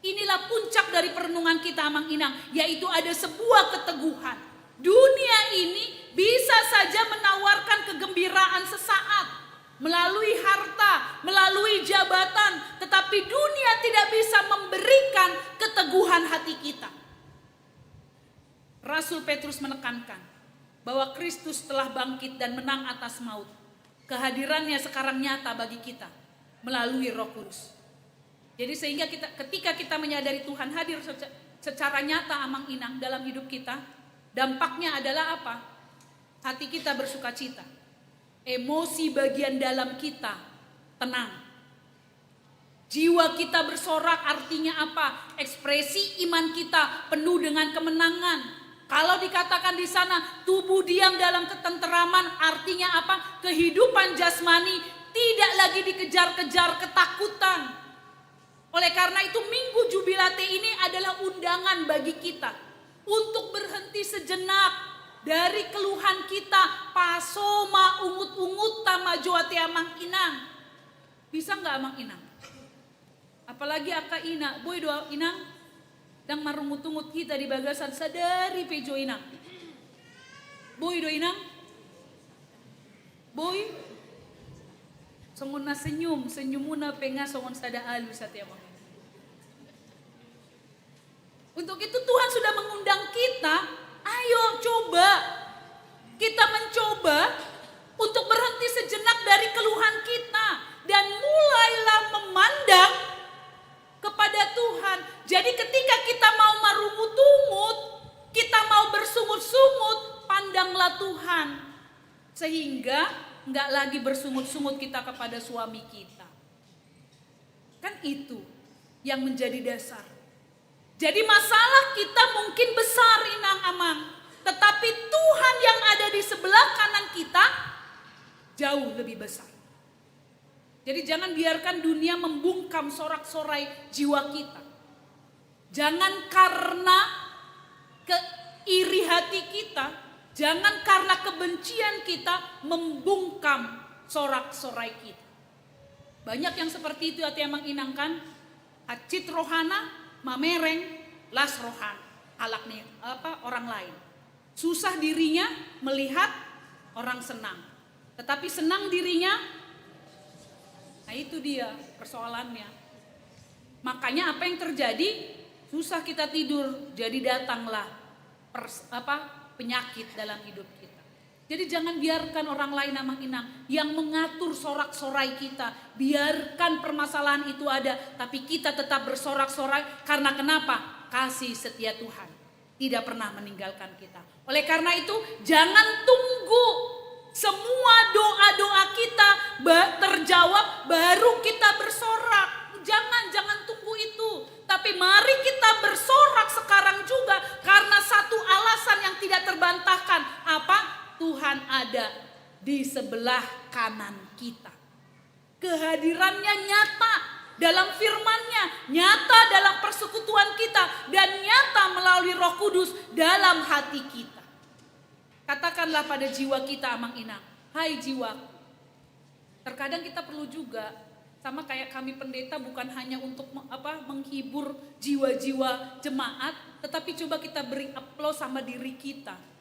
Inilah puncak dari perenungan kita, Amang Inang, yaitu ada sebuah keteguhan. Dunia ini bisa saja menawarkan kegembiraan sesaat melalui harta, melalui jabatan, tetapi dunia tidak bisa memberikan keteguhan hati kita. Rasul Petrus menekankan bahwa Kristus telah bangkit dan menang atas maut. Kehadirannya sekarang nyata bagi kita melalui Roh Kudus. Jadi sehingga kita, ketika kita menyadari Tuhan hadir seca-, secara nyata, Amang Inang, dalam hidup kita, dampaknya adalah apa? Hati kita bersukacita. Emosi bagian dalam kita tenang. Jiwa kita bersorak, artinya apa? Ekspresi iman kita penuh dengan kemenangan. Kalau dikatakan di sana, tubuh diam dalam ketenteraman, artinya apa? Kehidupan jasmani tidak lagi dikejar-kejar ketakutan. Oleh karena itu, Minggu Jubilate ini adalah undangan bagi kita untuk berhenti sejenak dari keluhan kita. Paso ma ungut-ungutta ma jo ate, Amang Inang. Bisa nggak, Amang Inang? Apalagi angka ina, boi do, Inang? Ndang marungut-ungut hita di bagasan sadari pe jo, Inang. Boi do, Inang? Boi? Songon na senyum, senyumuna pe nga songon sada alu satia mangin. Untuk itu Tuhan sudah mengundang kita, ayo coba. Kita mencoba untuk berhenti sejenak dari keluhan kita dan mulailah memandang kepada Tuhan. Jadi ketika kita mau marungut-ungut, kita mau bersungut-sungut, pandanglah Tuhan. Sehingga nggak lagi bersungut-sungut kita kepada suami kita. Kan itu yang menjadi dasar. Jadi masalah kita mungkin besar, Inang Amang, tetapi Tuhan yang ada di sebelah kanan kita jauh lebih besar. Jadi jangan biarkan dunia membungkam sorak-sorai jiwa kita. Jangan karena keiri hati kita, jangan karena kebencian kita membungkam sorak-sorai kita. Banyak yang seperti itu, atia amang inang, kan? Hansit rohana, mamereng, las rohana. Halak ni, apa, orang lain. Susah dirinya melihat orang senang. Tetapi senang dirinya, nah, itu dia persoalannya. Makanya apa yang terjadi? Susah kita tidur, jadi datanglah pers-, apa, penyakit dalam hidup kita. Jadi jangan biarkan orang lain, amang inang, yang mengatur sorak-sorai kita. Biarkan permasalahan itu ada, tapi kita tetap bersorak-sorai. Karena kenapa? Kasih setia Tuhan tidak pernah meninggalkan kita. Oleh karena itu, jangan tunggu semua doa-doa kita ba-, terjawab baru kita bersorak. Jangan, jangan tunggu itu. Tapi mari kita bersorak sekarang juga karena satu alasan yang tidak terbantahkan. Apa? Tuhan ada di sebelah kanan kita. Kehadirannya nyata dalam firman-Nya, nyata dalam persekutuan kita, dan nyata melalui Roh Kudus dalam hati kita. Katakanlah pada jiwa kita, amang inang, "Hai jiwaku." Terkadang kita perlu juga, sama kayak kami pendeta, bukan hanya untuk me-, apa, menghibur jiwa-jiwa jemaat, tetapi coba kita beri aplaus sama diri kita.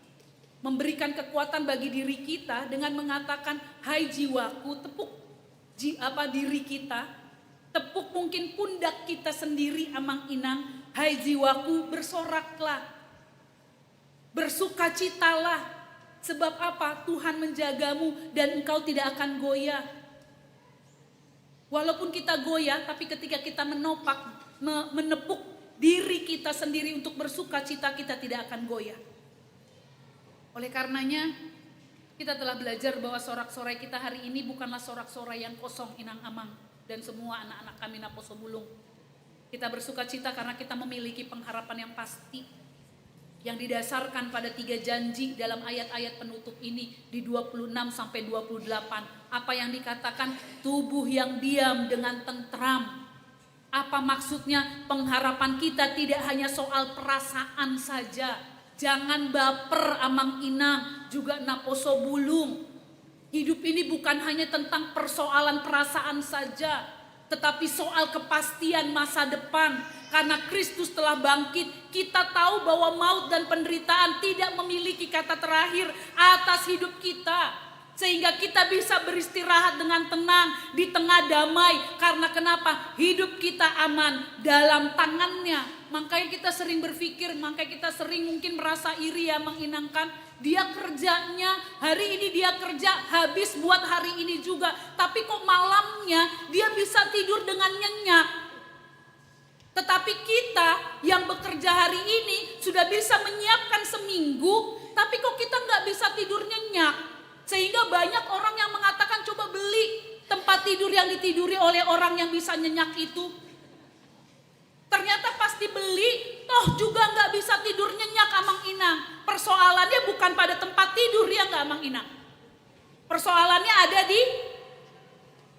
Memberikan kekuatan bagi diri kita dengan mengatakan, "Hai jiwaku," tepuk ji-, apa, diri kita, tepuk mungkin pundak kita sendiri, amang inang, "Hai jiwaku, bersoraklah. Bersukacitalah. Sebab apa? Tuhan menjagamu dan engkau tidak akan goyah." Walaupun kita goyah, tapi ketika kita menopak, me-, menepuk diri kita sendiri untuk bersukacita, kita tidak akan goyah. Oleh karenanya, kita telah belajar bahwa sorak-sorai kita hari ini bukanlah sorak-sorai yang kosong, inang amang, dan semua anak-anak kami naposo bulung. Kita bersukacita karena kita memiliki pengharapan yang pasti, yang didasarkan pada tiga janji dalam ayat-ayat penutup ini di dua puluh enam sampai dua puluh delapan. Apa yang dikatakan? Tubuh yang diam dengan tentram. Apa maksudnya? Pengharapan kita tidak hanya soal perasaan saja. Jangan baper, amang inang, juga naposo bulung. Hidup ini bukan hanya tentang persoalan perasaan saja, tetapi soal kepastian masa depan. Karena Kristus telah bangkit, kita tahu bahwa maut dan penderitaan tidak memiliki kata terakhir atas hidup kita. Sehingga kita bisa beristirahat dengan tenang di tengah damai. Karena kenapa? Hidup kita aman dalam tangan-Nya. Makanya kita sering berpikir, makanya kita sering mungkin merasa iri, ya, amang inang, kan? Dia kerjanya, hari ini dia kerja, habis buat hari ini juga. Tapi kok malamnya dia bisa tidur dengan nyenyak? Tetapi kita yang bekerja hari ini sudah bisa menyiapkan seminggu, tapi kok kita nggak bisa tidur nyenyak? Sehingga banyak orang yang mengatakan, "Coba beli tempat tidur yang ditiduri oleh orang yang bisa nyenyak itu." Ternyata pas dibeli, toh juga nggak bisa tidur nyenyak, amang inang. Persoalannya bukan pada tempat tidur, ya nggak, amang inang? Persoalannya ada di,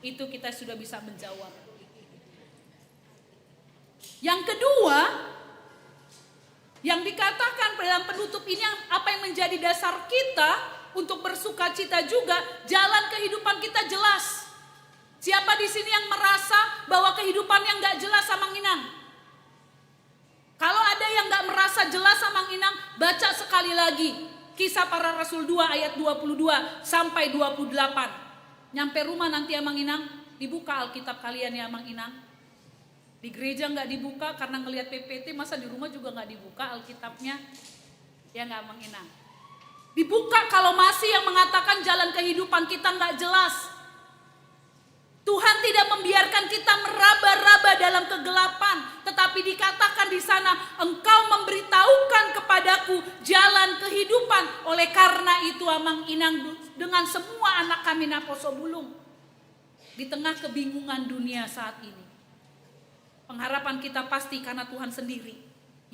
itu kita sudah bisa menjawab. Yang kedua, yang dikatakan dalam penutup ini, yang, apa yang menjadi dasar kita untuk bersukacita juga, jalan kehidupan kita jelas. Siapa di sini yang merasa bahwa kehidupannya nggak jelas, amang inang? Kalau ada yang nggak merasa jelas, amang inang, baca sekali lagi Kisah Para Rasul dua ayat dua puluh dua sampai dua puluh delapan. Nyampe rumah nanti, Amang Inang, dibuka Alkitab kalian ya, Amang Inang. Di gereja nggak dibuka karena ngelihat P P T, masa di rumah juga nggak dibuka Alkitabnya? Ya nggak, Amang Inang? Dibuka kalau masih yang mengatakan jalan kehidupan kita nggak jelas. Tuhan tidak membiarkan kita meraba-raba dalam kegelapan, tetapi dikatakan di sana, "Engkau memberitahukan kepadaku jalan kehidupan." Oleh karena itu, Amang Inang, dengan semua anak kami Naposo Bulung, di tengah kebingungan dunia saat ini, pengharapan kita pasti karena Tuhan sendiri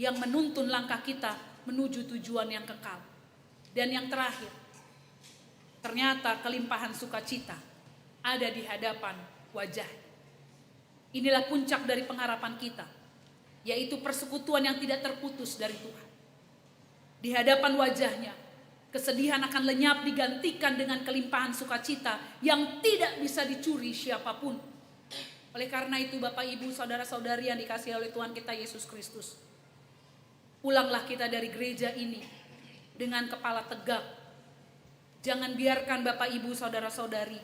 yang menuntun langkah kita menuju tujuan yang kekal. Dan yang terakhir, ternyata kelimpahan sukacita ada di hadapan wajah. Inilah puncak dari pengharapan kita, yaitu persekutuan yang tidak terputus dari Tuhan. Di hadapan wajahnya, kesedihan akan lenyap digantikan dengan kelimpahan sukacita yang tidak bisa dicuri siapapun. Oleh karena itu, Bapak, Ibu, saudara-saudari yang dikasihi oleh Tuhan kita Yesus Kristus, pulanglah kita dari gereja ini dengan kepala tegak. Jangan biarkan, Bapak, Ibu, saudara-saudari,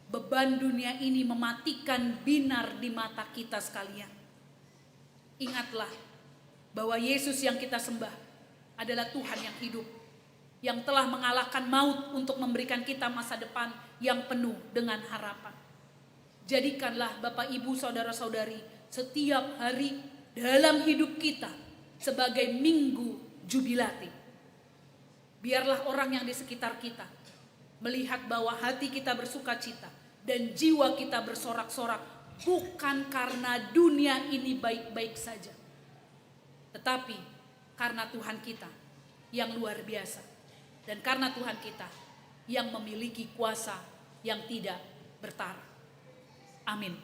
beban dunia ini mematikan binar di mata kita sekalian. Ingatlah bahwa Yesus yang kita sembah adalah Tuhan yang hidup, yang telah mengalahkan maut untuk memberikan kita masa depan yang penuh dengan harapan. Jadikanlah, Bapak, Ibu, saudara-saudari, setiap hari dalam hidup kita sebagai minggu jubilate. Biarlah orang yang di sekitar kita melihat bahwa hati kita bersukacita dan jiwa kita bersorak-sorak, bukan karena dunia ini baik-baik saja, tetapi karena Tuhan kita yang luar biasa, dan karena Tuhan kita yang memiliki kuasa yang tidak bertara. Amin.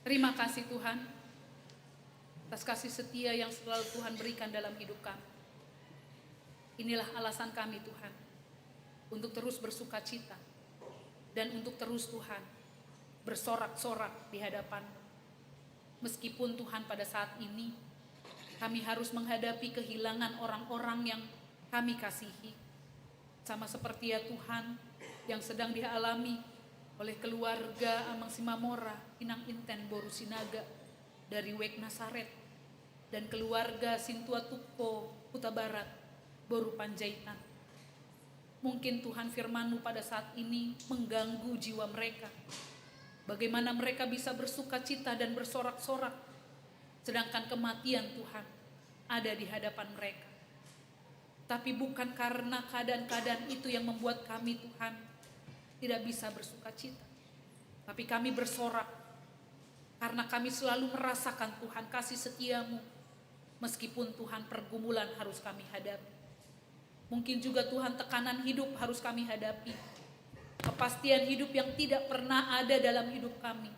Terima kasih, Tuhan, atas kasih setia yang selalu Tuhan berikan dalam hidup kami. Inilah alasan kami, Tuhan, untuk terus bersukacita dan untuk terus, Tuhan, bersorak-sorak di hadapan-Mu. Meskipun, Tuhan, pada saat ini kami harus menghadapi kehilangan orang-orang yang kami kasihi, sama seperti, ya Tuhan, yang sedang dialami oleh keluarga Amang Simamora, Inang Inten boru Sinaga dari Wijk Nasaret, dan keluarga Sintua Tukko Hutabarat boru Panjaitan. Mungkin, Tuhan, firman-Mu pada saat ini mengganggu jiwa mereka. Bagaimana mereka bisa bersukacita dan bersorak-sorak, sedangkan kematian, Tuhan, ada di hadapan mereka. Tapi bukan karena keadaan-keadaan itu yang membuat kami, Tuhan, tidak bisa bersukacita. Tapi kami bersorak karena kami selalu merasakan, Tuhan, kasih setia-Mu, meskipun, Tuhan, pergumulan harus kami hadapi. Mungkin juga, Tuhan, tekanan hidup harus kami hadapi. Kepastian hidup yang tidak pernah ada dalam hidup kami.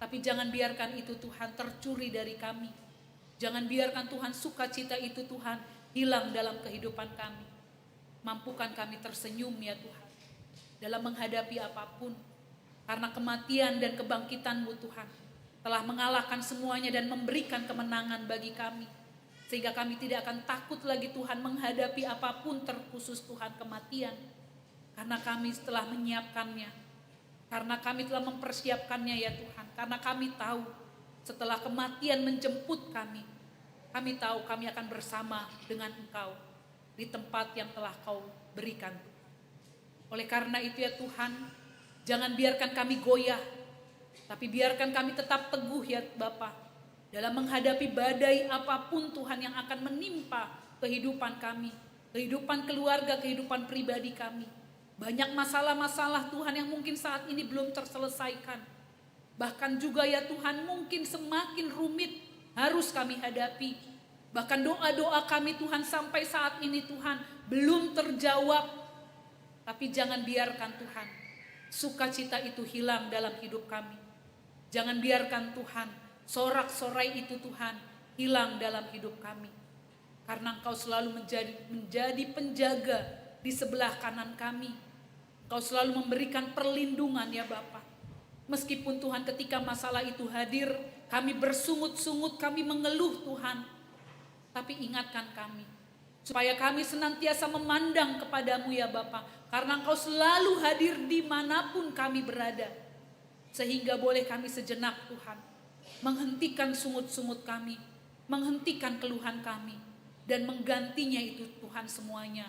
Tapi jangan biarkan itu, Tuhan, tercuri dari kami. Jangan biarkan, Tuhan, sukacita itu, Tuhan, hilang dalam kehidupan kami. Mampukan kami tersenyum, ya Tuhan, dalam menghadapi apapun. Karena kematian dan kebangkitan-Mu, Tuhan, telah mengalahkan semuanya dan memberikan kemenangan bagi kami. Sehingga kami tidak akan takut lagi, Tuhan, menghadapi apapun, terkhusus, Tuhan, kematian. Karena kami telah menyiapkannya. Karena kami telah mempersiapkannya, ya Tuhan. Karena kami tahu setelah kematian menjemput kami, kami tahu kami akan bersama dengan Engkau di tempat yang telah Kau berikan. Oleh karena itu, ya Tuhan, jangan biarkan kami goyah, tapi biarkan kami tetap teguh, ya Bapa, dalam menghadapi badai apapun, Tuhan, yang akan menimpa kehidupan kami, kehidupan keluarga, kehidupan pribadi kami. Banyak masalah-masalah, Tuhan, yang mungkin saat ini belum terselesaikan. Bahkan juga, ya Tuhan, mungkin semakin rumit harus kami hadapi. Bahkan doa-doa kami, Tuhan, sampai saat ini, Tuhan, belum terjawab. Tapi jangan biarkan, Tuhan, sukacita itu hilang dalam hidup kami. Jangan biarkan, Tuhan, sorak-sorai itu, Tuhan, hilang dalam hidup kami. Karena Engkau selalu menjadi, menjadi penjaga di sebelah kanan kami. Engkau selalu memberikan perlindungan, ya Bapa. Meskipun, Tuhan, ketika masalah itu hadir, kami bersungut-sungut, kami mengeluh, Tuhan. Tapi ingatkan kami, Supaya kami senantiasa memandang kepada-Mu, ya Bapa, karena Engkau selalu hadir di mana pun kami berada. Sehingga boleh kami sejenak, Tuhan, menghentikan sungut-sungut kami, menghentikan keluhan kami, dan menggantinya itu, Tuhan, semuanya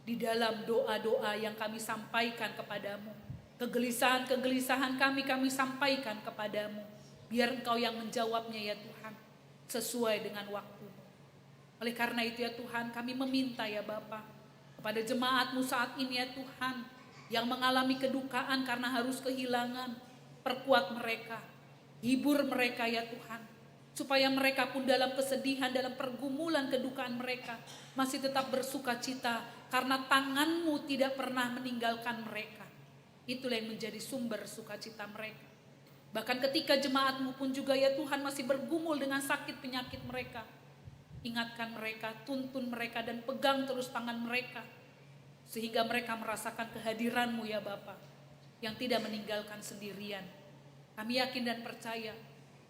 di dalam doa-doa yang kami sampaikan kepada-Mu. Kegelisahan-kegelisahan kami, kami sampaikan kepada-Mu. Biar Engkau yang menjawabnya, ya Tuhan, sesuai dengan waktu-Mu. Oleh karena itu, ya Tuhan, kami meminta, ya Bapa, kepada jemaat-Mu saat ini, ya Tuhan, yang mengalami kedukaan karena harus kehilangan, perkuat mereka, hibur mereka, ya Tuhan, supaya mereka pun dalam kesedihan, dalam pergumulan, kedukaan mereka, masih tetap bersukacita, karena tangan-Mu tidak pernah meninggalkan mereka. Itulah yang menjadi sumber sukacita mereka. Bahkan ketika jemaat-Mu pun juga, ya Tuhan, masih bergumul dengan sakit penyakit mereka, ingatkan mereka, tuntun mereka, dan pegang terus tangan mereka, sehingga mereka merasakan kehadiran-Mu, ya Bapa, yang tidak meninggalkan sendirian. Kami yakin dan percaya,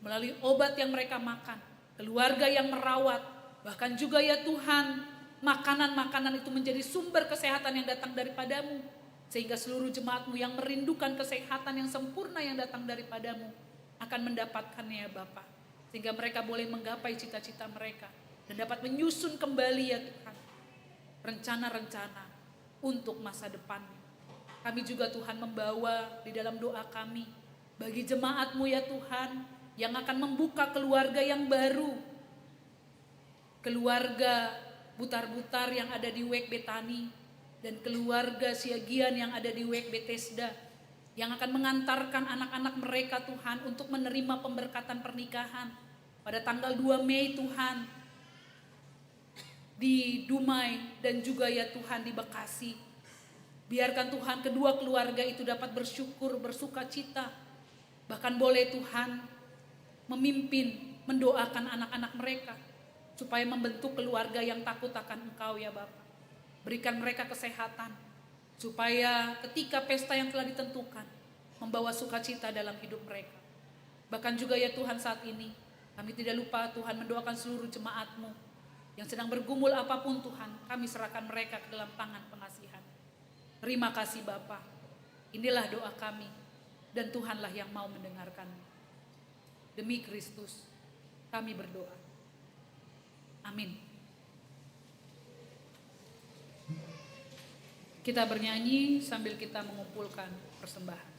melalui obat yang mereka makan, keluarga yang merawat, bahkan juga, ya Tuhan, makanan-makanan itu menjadi sumber kesehatan yang datang daripada-Mu, sehingga seluruh jemaat-Mu yang merindukan kesehatan yang sempurna yang datang daripada-Mu akan mendapatkannya, ya Bapa, sehingga mereka boleh menggapai cita-cita mereka dan dapat menyusun kembali, ya Tuhan, rencana-rencana untuk masa depannya. Kami juga, Tuhan, membawa di dalam doa kami bagi jemaat-Mu, ya Tuhan, yang akan membuka keluarga yang baru, keluarga Butar-Butar yang ada di W E K Betani, dan keluarga Siagian yang ada di W E K Betesda, yang akan mengantarkan anak-anak mereka, Tuhan, untuk menerima pemberkatan pernikahan pada tanggal dua Mei, Tuhan, di Dumai, dan juga, ya Tuhan, di Bekasi. Biarkan, Tuhan, kedua keluarga itu dapat bersyukur, bersukacita, bahkan boleh, Tuhan, memimpin, mendoakan anak-anak mereka supaya membentuk keluarga yang takut akan Engkau, ya Bapa. Berikan mereka kesehatan, supaya ketika pesta yang telah ditentukan membawa sukacita dalam hidup mereka. Bahkan juga, ya Tuhan, saat ini kami tidak lupa, Tuhan, mendoakan seluruh jemaat-Mu yang sedang bergumul apapun, Tuhan, kami serahkan mereka ke dalam tangan pengasihan. Terima kasih, Bapa. Inilah doa kami, dan Tuhanlah yang mau mendengarkan. Demi Kristus, kami berdoa. Amin. Kita bernyanyi sambil kita mengumpulkan persembahan.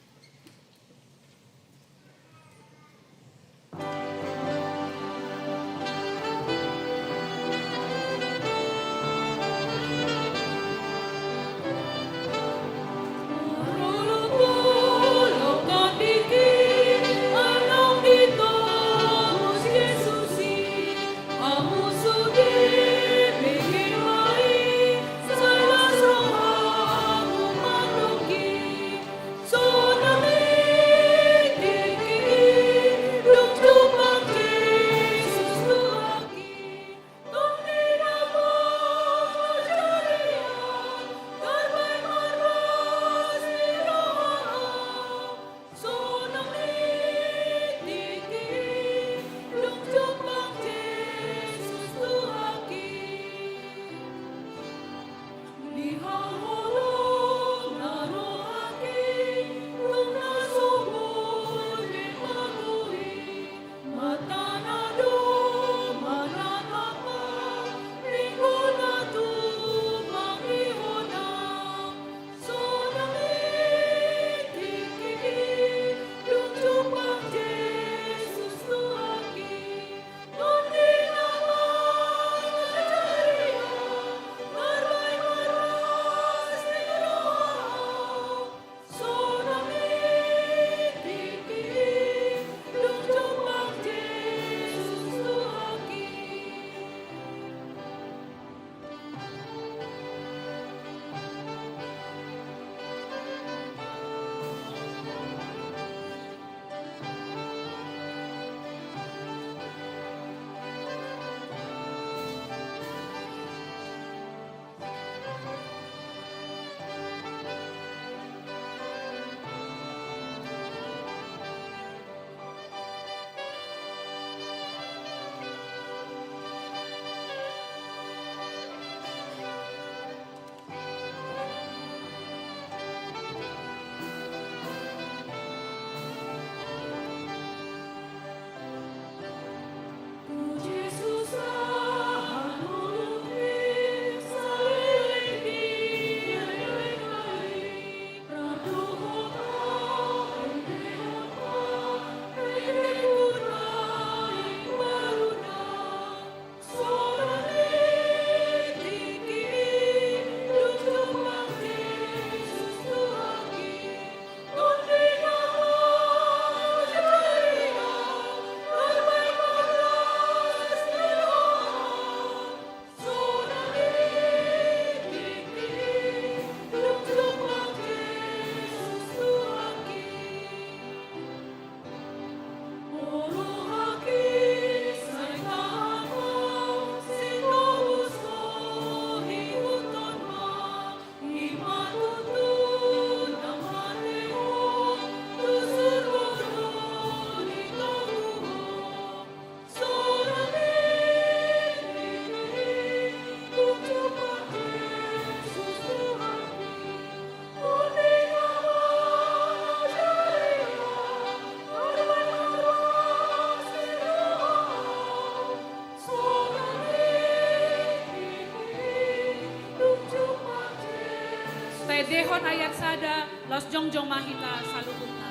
Endehon ayat sada, laos jongjong ma hita saluhutna.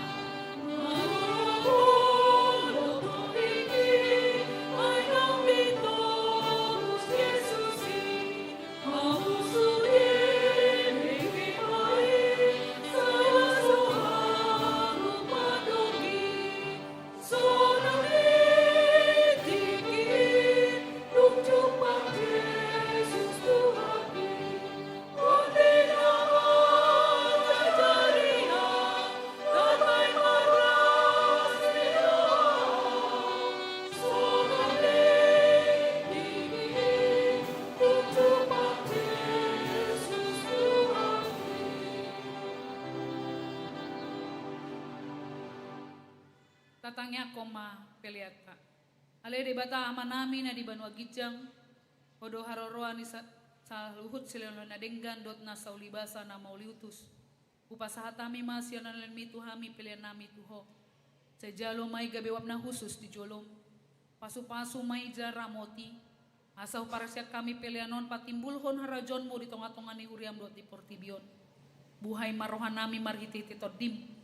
Tatangiangkon ma peleanta. Ale Debata Amanami na di banua ginjang, Ho do haroroan ni sa-, saluhut silehonlehon na denggan dohot na saulibasa na mauliutus. Hupasahat hami ma sian na lelengmi tu hami peleannami tu Ho. Sai jalo ma i gabe uap na hushus di jolom. Pasupasu ma i jala ramoti. Asa huparsian hami pelean on patimbulhon harajaonmu di tongatonga ni huriam dohot di portibi on. Buhai ma rohanami marhitehite Tondim.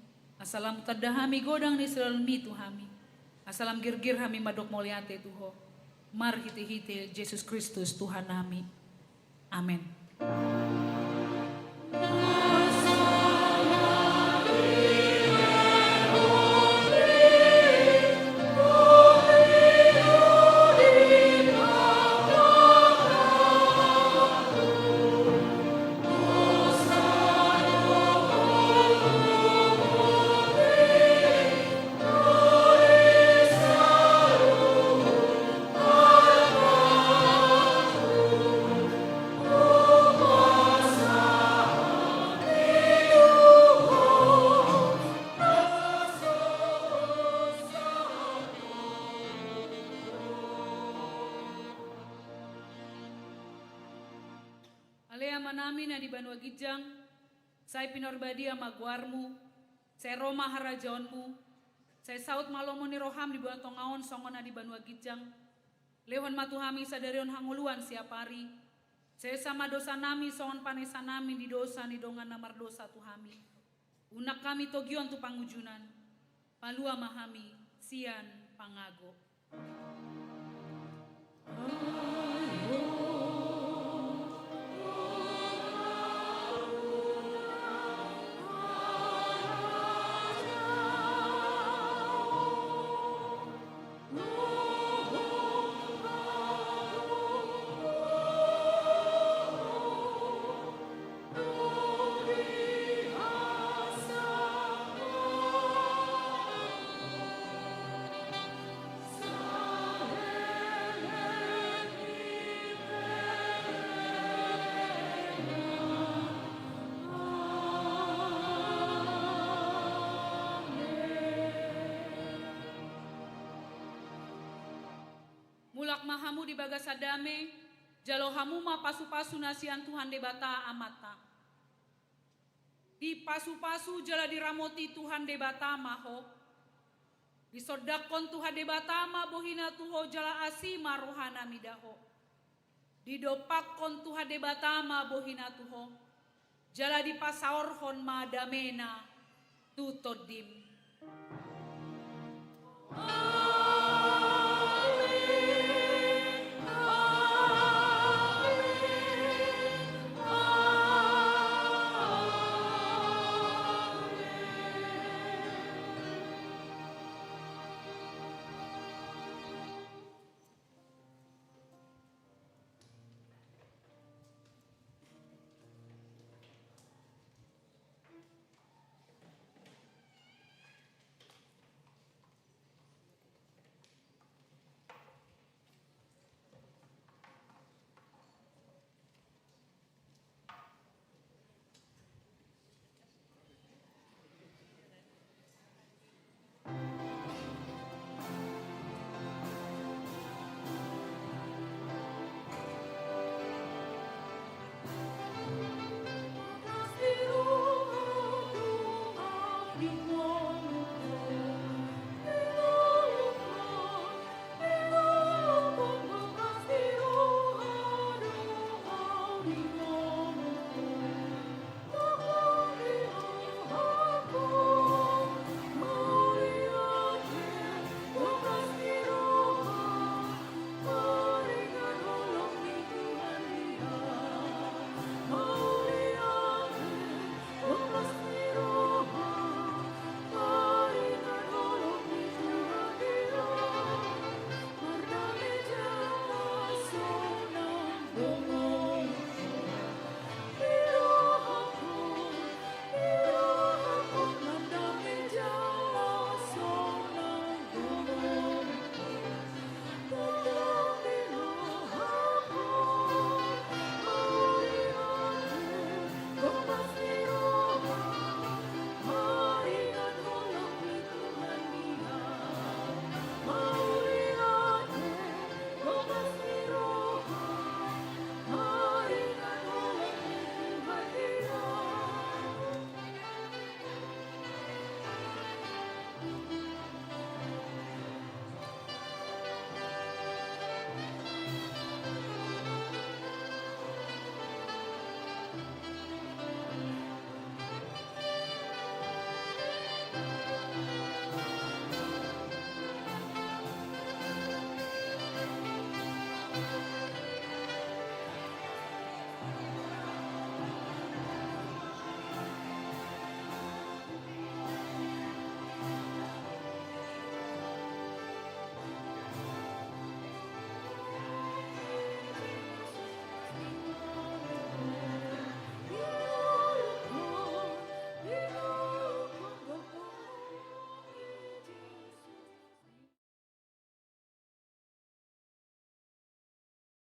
Asa lam tanda hami godang ni silehonlehonmi tu hami. Asa lam girgir hami mandok mauliate tu Ho. Marhitehite Jesus Kristus Tuhannami. Amen. Ale Amanami na di banua ginjang, sai pinarbadia ma goarmu, sai ro ma harajaonmu, sai saut ma lomo ni roham di banua tonga on songon na di banua ginjang. Lehon ma tu hami sadari on hangoluan siapari. Sesa ma dosanami songon panesanami di dosa ni dongan na mardosa tu hami. Unang hami togion tu pangunjunan. Palua ma hami sian pangago. Mulak ma hamu di bagasan dame, jalo hamu ma pasupasu na sian Tuhan Debata Amanta. Dipasupasu jala diramoti Tuhan Debata ma ho. Disondangkon Tuhan Debata ma bohina tu ho jala asi ma rohana mida ho. Didompakkon Tuhan Debata ma bohina tu ho. Jala dipasaorhon ma damena tu tondim.